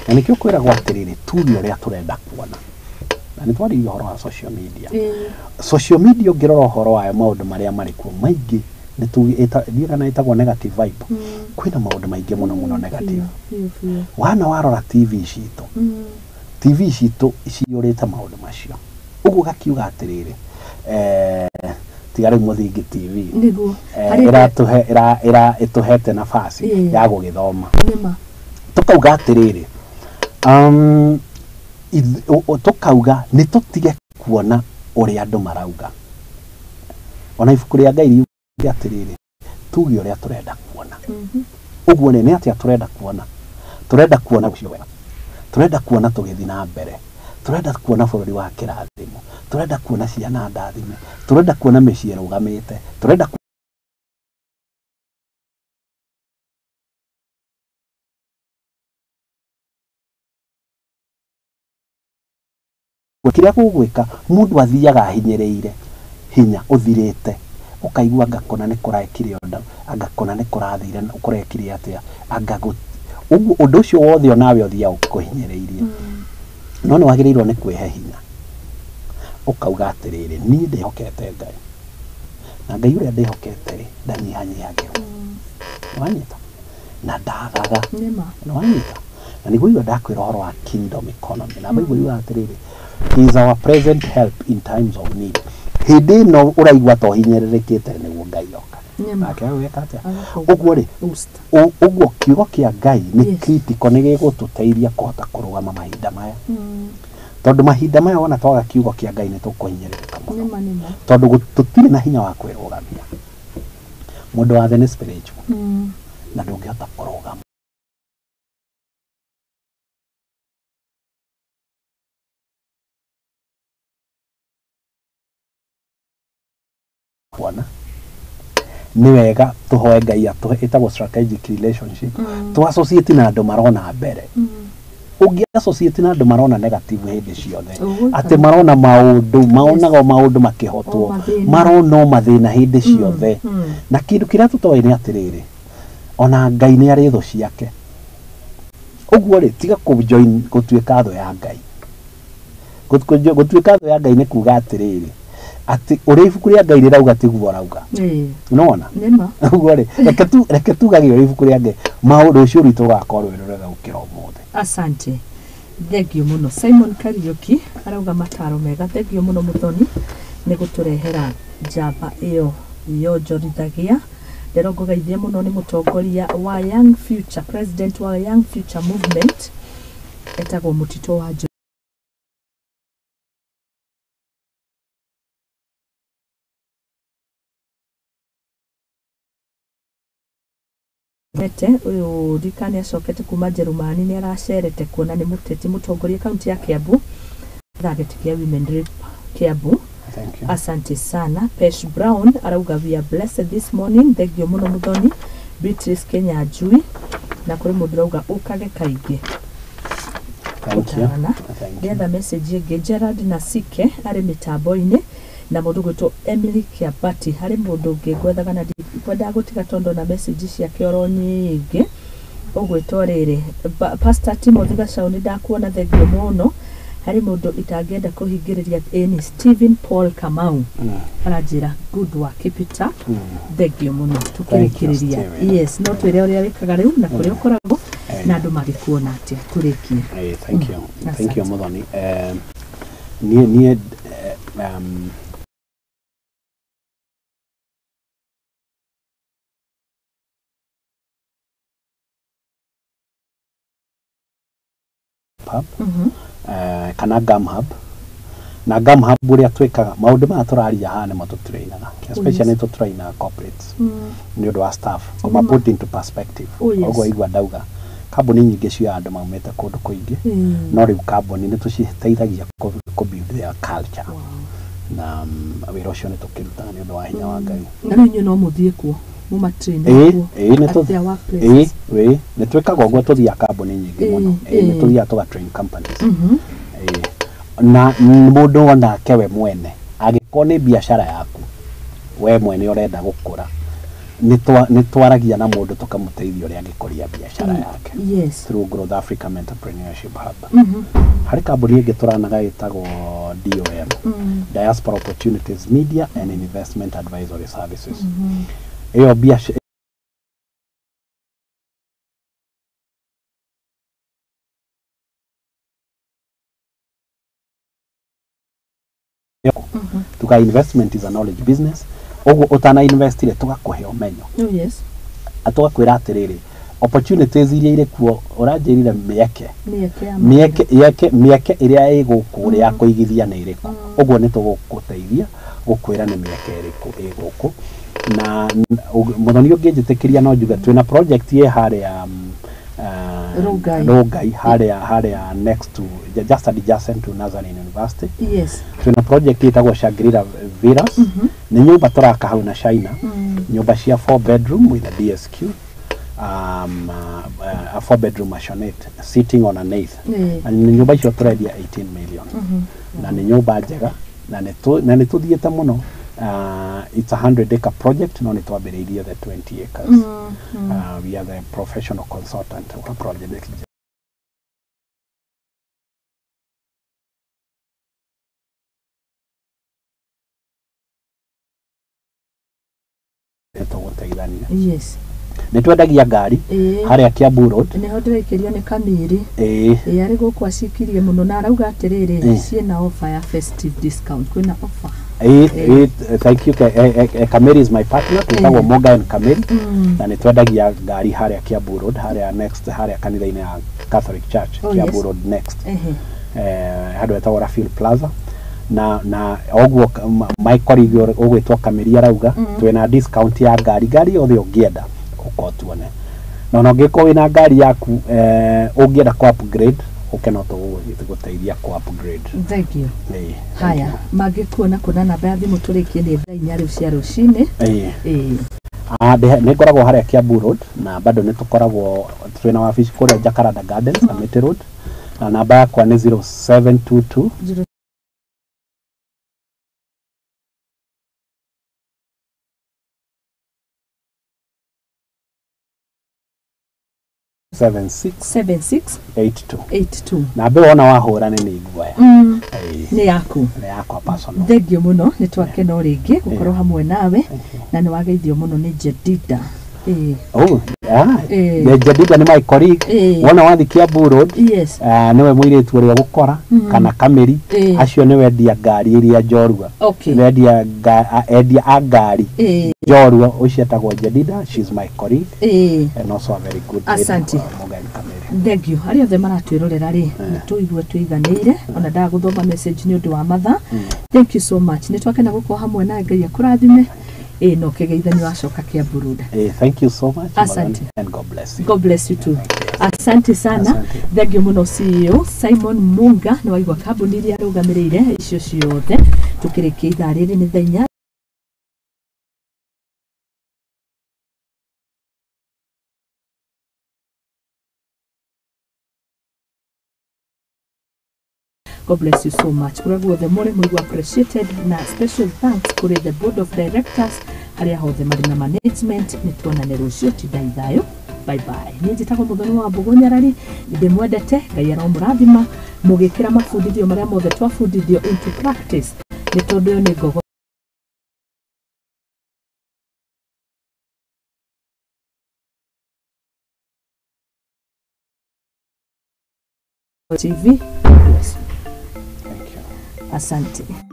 S2: na nĩkĩo kwĩragwo atĩrĩrĩ tuge ũrĩa tũrenda kuona. Na nĩ twaririe ũhoro wa social media. Social media ũngĩrora ũhoro wayo maũndũ marĩa marĩ kuo maingĩ nĩ kana ĩtagwo negative vibe. Kwĩna maũndũ maingĩ mũno mũno negative. Wana warora TV citũ. TV citũ ciyũrĩte maũndũ macio. Ũguo gakiuga atĩrĩrĩ tiga rĩu Mũthingi TV.
S1: Nĩguo.
S2: Ĩratũhe ĩtũhete nafasi ya gũgĩthoma.
S1: Nĩma.
S2: Tukauga atĩrĩrĩ tukauga nĩ tũtige kuona ũrĩa andũ marauga. Ona ibuku rĩa Ngai riuga atĩrĩrĩ tuge ũrĩa tũrenda kuona. Ũguo nĩ atĩa tũrenda kuona? Tũrenda kuona ũcio wega. Tũrenda kuona tũgĩthiĩ na mbere. Tũrenda kuona bũrũri wa kĩrathimo. Tũrenda kuona ciana ndathime. Tũrenda kuona mĩciĩ ĩrũgamĩte. Tũrenda kĩrĩa gũgwĩka mũndũ athiaga ahinyĩrĩire hinya ũthirĩte ũkaigua anga kũna nĩ kũrekire ũndũ anga kũna nĩ kũrathire kũrekire atĩa anga ũguo ũndũ ũcio wothe onawe ũthiaga ũkũhinyĩrĩirie. No nĩ wagĩrĩirwo nĩ kwĩhe hinya ũkauga atĩrĩrĩ niĩ ndĩhokete Ngai na Ngai ũrĩa ndĩhokete rĩ ndanyihanyihagĩrwo. Nĩwanyita? Na ndagaga. Nĩwanyita? Na nĩguo igua ndakwĩra ũhoro wa kingdom economy na Bible yugaga atĩrĩrĩ he is our present help in times of need. Hĩndĩ ĩno ũraigua ta ũhinyĩrĩrĩkĩte nĩguo Ngai oka. Nake agwĩka atĩa? Ũguo rĩ ũguo kiugo kĩa Ngai nĩ critical nĩ gĩgũtũteithia kũhota kũrũgama mahinda maya. Tondũ mahinda maya wona twaga kiugo kĩa Ngai nĩ tũkũhinyĩrĩrĩka mũno. Tondũ tũtirĩ na hinya wa kwĩrũgamia. Mũndũ wa thĩ nĩ spiritual. Na ndũngĩhota kũrũgama. Kuona nĩ wega tũhoe Ngai atũhe ĩtagwo strategic relationship. Tu associate na andũ marona mbere. Ũngĩ associate na andũ marona negative hĩndĩ ciothe atĩ marona maũndũ maonaga maũndũ makĩhotwo marona mathĩna hĩndĩ ciothe. Na kĩndũ kĩrĩa tũtoĩ nĩ atĩrĩrĩ ona Ngai nĩ arĩ thũ ciake. Ũguo rĩ tiga kũjoin gũtuĩka thũ ya Ngai. Gũtuĩka thũ ya Ngai nĩ kuga atĩrĩrĩ atĩ ũrĩa ibuku rĩa Ngai rĩrauga tiguo rauga. Nĩwona? Ũguo rĩ reke tugage ũrĩa ibuku rĩa Ngai maũndũ ũcio rwitũ rũgakorwo rwĩ rwega gũkĩra ũmũthĩ.
S1: Asante. Thengio mũno Simon Kariuki arauga mataro mega. Thengio mũno Mũthoni nĩ gũtũrehera njamba ĩyo yonjorithagia. Ndĩrongogeithie mũno nĩ mũtongoria wa Young Future, president wa Young Future Movement etagwo Mũtitũ wa Njorete. Ũyũ ndika nĩ acokete kuma Njerumani nĩ aracerete kuona nĩ mũteti mũtongoria kaunti ya Kiambu gĩtĩ kĩa Women Rep Kiambu.
S2: Thank you.
S1: Asante sana. Pesh Brown arauga we are blessed this morning. Thengio mũno Mũthoni. Beatrice Kenya Njui na kũrĩ mũndũ ũrauga ũkage kaingĩ.
S2: Thank you.
S1: Ngetha message ĩngĩ Gerard Nasike arĩ mĩtambo-inĩ na mũndũ gwĩtwo Emily Kiabati harĩ mũndũ ũngĩ ngwethaga na ndikwendaga gũtiga tondũ na message ciake oro nyingĩ ũgwĩtwo rĩrĩ Pastor Timothy Gachau nĩ ndakuona thengio mũno Harĩ mũndũ itangĩenda kũhingĩrĩria, ĩni Stephen Paul Kamau aranjĩra good work, keep it up. Thengio mũno tũkĩrĩkĩrĩria.
S2: Stephen.
S1: Yes, no twĩre ũrĩa wĩkaga rĩu na kũrĩa ũkoragwo na andũ magĩkuona atĩa tũrĩkie.
S2: Thank you. Thank you.
S1: Asante.
S2: Muthoni. Niĩ hub kana Gum Hub, na Gum Hub ũrĩa twĩkaga maũndũ maya tũraria haha nĩmo tũtrainaga, especially nĩ tũtrainaga corporates nĩ ũndũ wa staff kũma put into perspective.
S1: Oh, yes.
S2: Ũguo igua ndauga kambuni nyingĩ cia andũ maumĩte kũndũ kũingĩ, no rĩu kambuni nĩ tũciteithagia kũ build their culture. Na wĩra ũcio nĩ tũkĩrutaga nĩ ũndũ wa hinya wa Ngai.
S1: Na rĩu inyuĩ no mũthiĩ kuo mũmatrain kuo
S2: Ĩĩ nĩ
S1: at their workplaces?
S2: Ĩĩ nĩ twĩkaga ũguo, tũthiaga kambuni nyingĩ mũno. Ĩĩ, nĩ tũthiaga tũga train companies. Ĩĩ. Na mũndũ onake we mwene angĩkorwo nĩ biacara yaku we mwene ũrenda gũkũra, nĩ twaragia na mũndũ tũkamũteithia ũrĩa angĩkũria biacara yake through Growth Africa Entrepreneurship Hub. Harĩ kambuni ĩngĩ tũranaga ĩtagwo DOM, Diaspora Opportunities Media and Investment Advisory Services. Ĩyo biacara tuga investment is a knowledge business, ũguo ũtana investire tũgakũhe ũmenyo. Tũgakwĩra atĩrĩrĩ, opportunities iria irĩ kuo, ũranjĩrire mĩeke.
S1: Mĩeke ya
S2: Mĩeke yeke mĩeke ĩrĩa ĩ gũkũ rĩ ya kũigithia nĩ ĩrĩkũ. Ũguo nĩ tũgũgũteithia gũkwĩra nĩ mĩeke ĩrĩkũ ĩ gũkũ. Na mũthoni ũngĩnjĩtĩkĩria no njuge twĩna project ĩ harĩa
S1: Rongai.
S2: Rongai harĩa next to, just adjacent to Nazarene University. Twĩna project ĩtagwo Shangri-La Villas. Nĩ nyũmba tũraka hau na China, nyũmba cia 4 bedroom with a DSQ, a 4 bedroom maisonette sitting on an eighth. Na nĩ nyũmba icio tũrendia 18 million, na nĩ nyũmba njega na nĩ tũthiĩte mũno. It's a 100 acre project, no nĩ twambĩrĩirie the 20 acres. We are the professional consultant wa project. Nĩ tũgũteithania. Nĩ twendagia ngari harĩa Kiambu Road.
S1: Nĩho ndĩraikĩrio nĩ Kamiri.
S2: Ĩĩ.
S1: Ĩĩ, arĩ gũkũ acikirie mũno na arauga atĩrĩrĩ, ciĩna offer ya festive discount, kwĩna offer.
S2: Ĩĩ, thank you. Kameri is my partner, twĩtagwo Monga and Kameri, na nĩ twendagia ngari harĩa Kiambu Road, harĩa next harĩa kanitha-inĩ ya Catholic Church. Kiambu Road next handũ hetagwo Rafield Plaza. Na oguo my colleague ũgwĩtwo Kameri arauga twĩna discount ya ngari, ngari yothe ũngĩenda ũka ũtuone. Na ona ũngĩkorwo wĩna ngari yaku ũngĩenda kũ upgrade, ũke no tũgũteithia kũ upgrade.
S1: Thank you.
S2: Ĩĩ, thank
S1: Haya,
S2: you.
S1: mangĩkuona kuona namba ya thimũ tũrĩkie, nĩ thaa 4 rĩu cia rũcinĩ.
S2: Ĩĩ.
S1: Ĩĩ.
S2: Nĩ ngoragwo harĩa Kiambu Road, na bado nĩ tũkoragwo twĩna wabici kũrĩa Jacaranda Gardens, Kamiti Road, na namba yakwa nĩ 0722
S1: Zero
S2: 76
S1: 76
S2: 82.
S1: 82.
S2: Namba ĩyo wona wahũra nĩ nguoya. Ĩĩ,
S1: Nĩ yaku.
S2: Nĩ yakwa personal.
S1: Thengio mũno, nĩ twakena o rĩngĩ gũkorwo hamwe nawe, na nĩ wageithio mũno nĩ Jedida. Ĩĩ.
S2: Oh, ah,
S1: Ĩĩ.
S2: Jedida nĩ my colleague.
S1: Ĩĩ.
S2: Wona wathi Kiambu Road, nĩwe mũirĩtu ũrĩa ũgũkora kana Kameri. Acio nĩwe endia ngari iria njorua. Endia endia a ngari njorua ũcio etagwo Jedida. She's my colleague and also a very good lady,
S1: Asante.
S2: Morgan Kameri.
S1: Thengio arĩa othe maratwĩrorera rĩ, nĩ tũigue tũiganĩire, ona ndaga gũthoma message nĩ ũndũ wa mathaa. Thank you so much, nĩ twakena gũkorwo hamwe nawe. Ngai akũrathime. Ĩĩ, no kĩgeithanio wacoka Kiambu Road.
S2: Thank you so much,
S1: Asante.
S2: Morgan, and God bless you.
S1: God bless you too. Asante sana.
S2: Asante.
S1: Thengio mũno CEO Simon Munga, nĩ waigua kambuni iria arũgamĩrĩire icio ciothe. Tũkĩrĩkia ithaa rĩrĩ nĩ thaa 4. God bless you so much. Kũrĩa guothe mũrĩ mũigua appreciated, na special thanks kũrĩ the board of directors. Arĩa hothe marĩ na management, nĩ tuonane rũciũ. Tindai thayũ, bye bye. Niĩ njĩtagwo Mũthoni wa Mbũgũ Nyarari, ndĩmwendete. Ngai aromũrathima mũgĩkĩra mabundithio marĩa mothe twabundithio into practice, nĩ tondũ ĩyo nĩ Ngogo TV. God bless you.
S2: Thank you.
S1: Asante.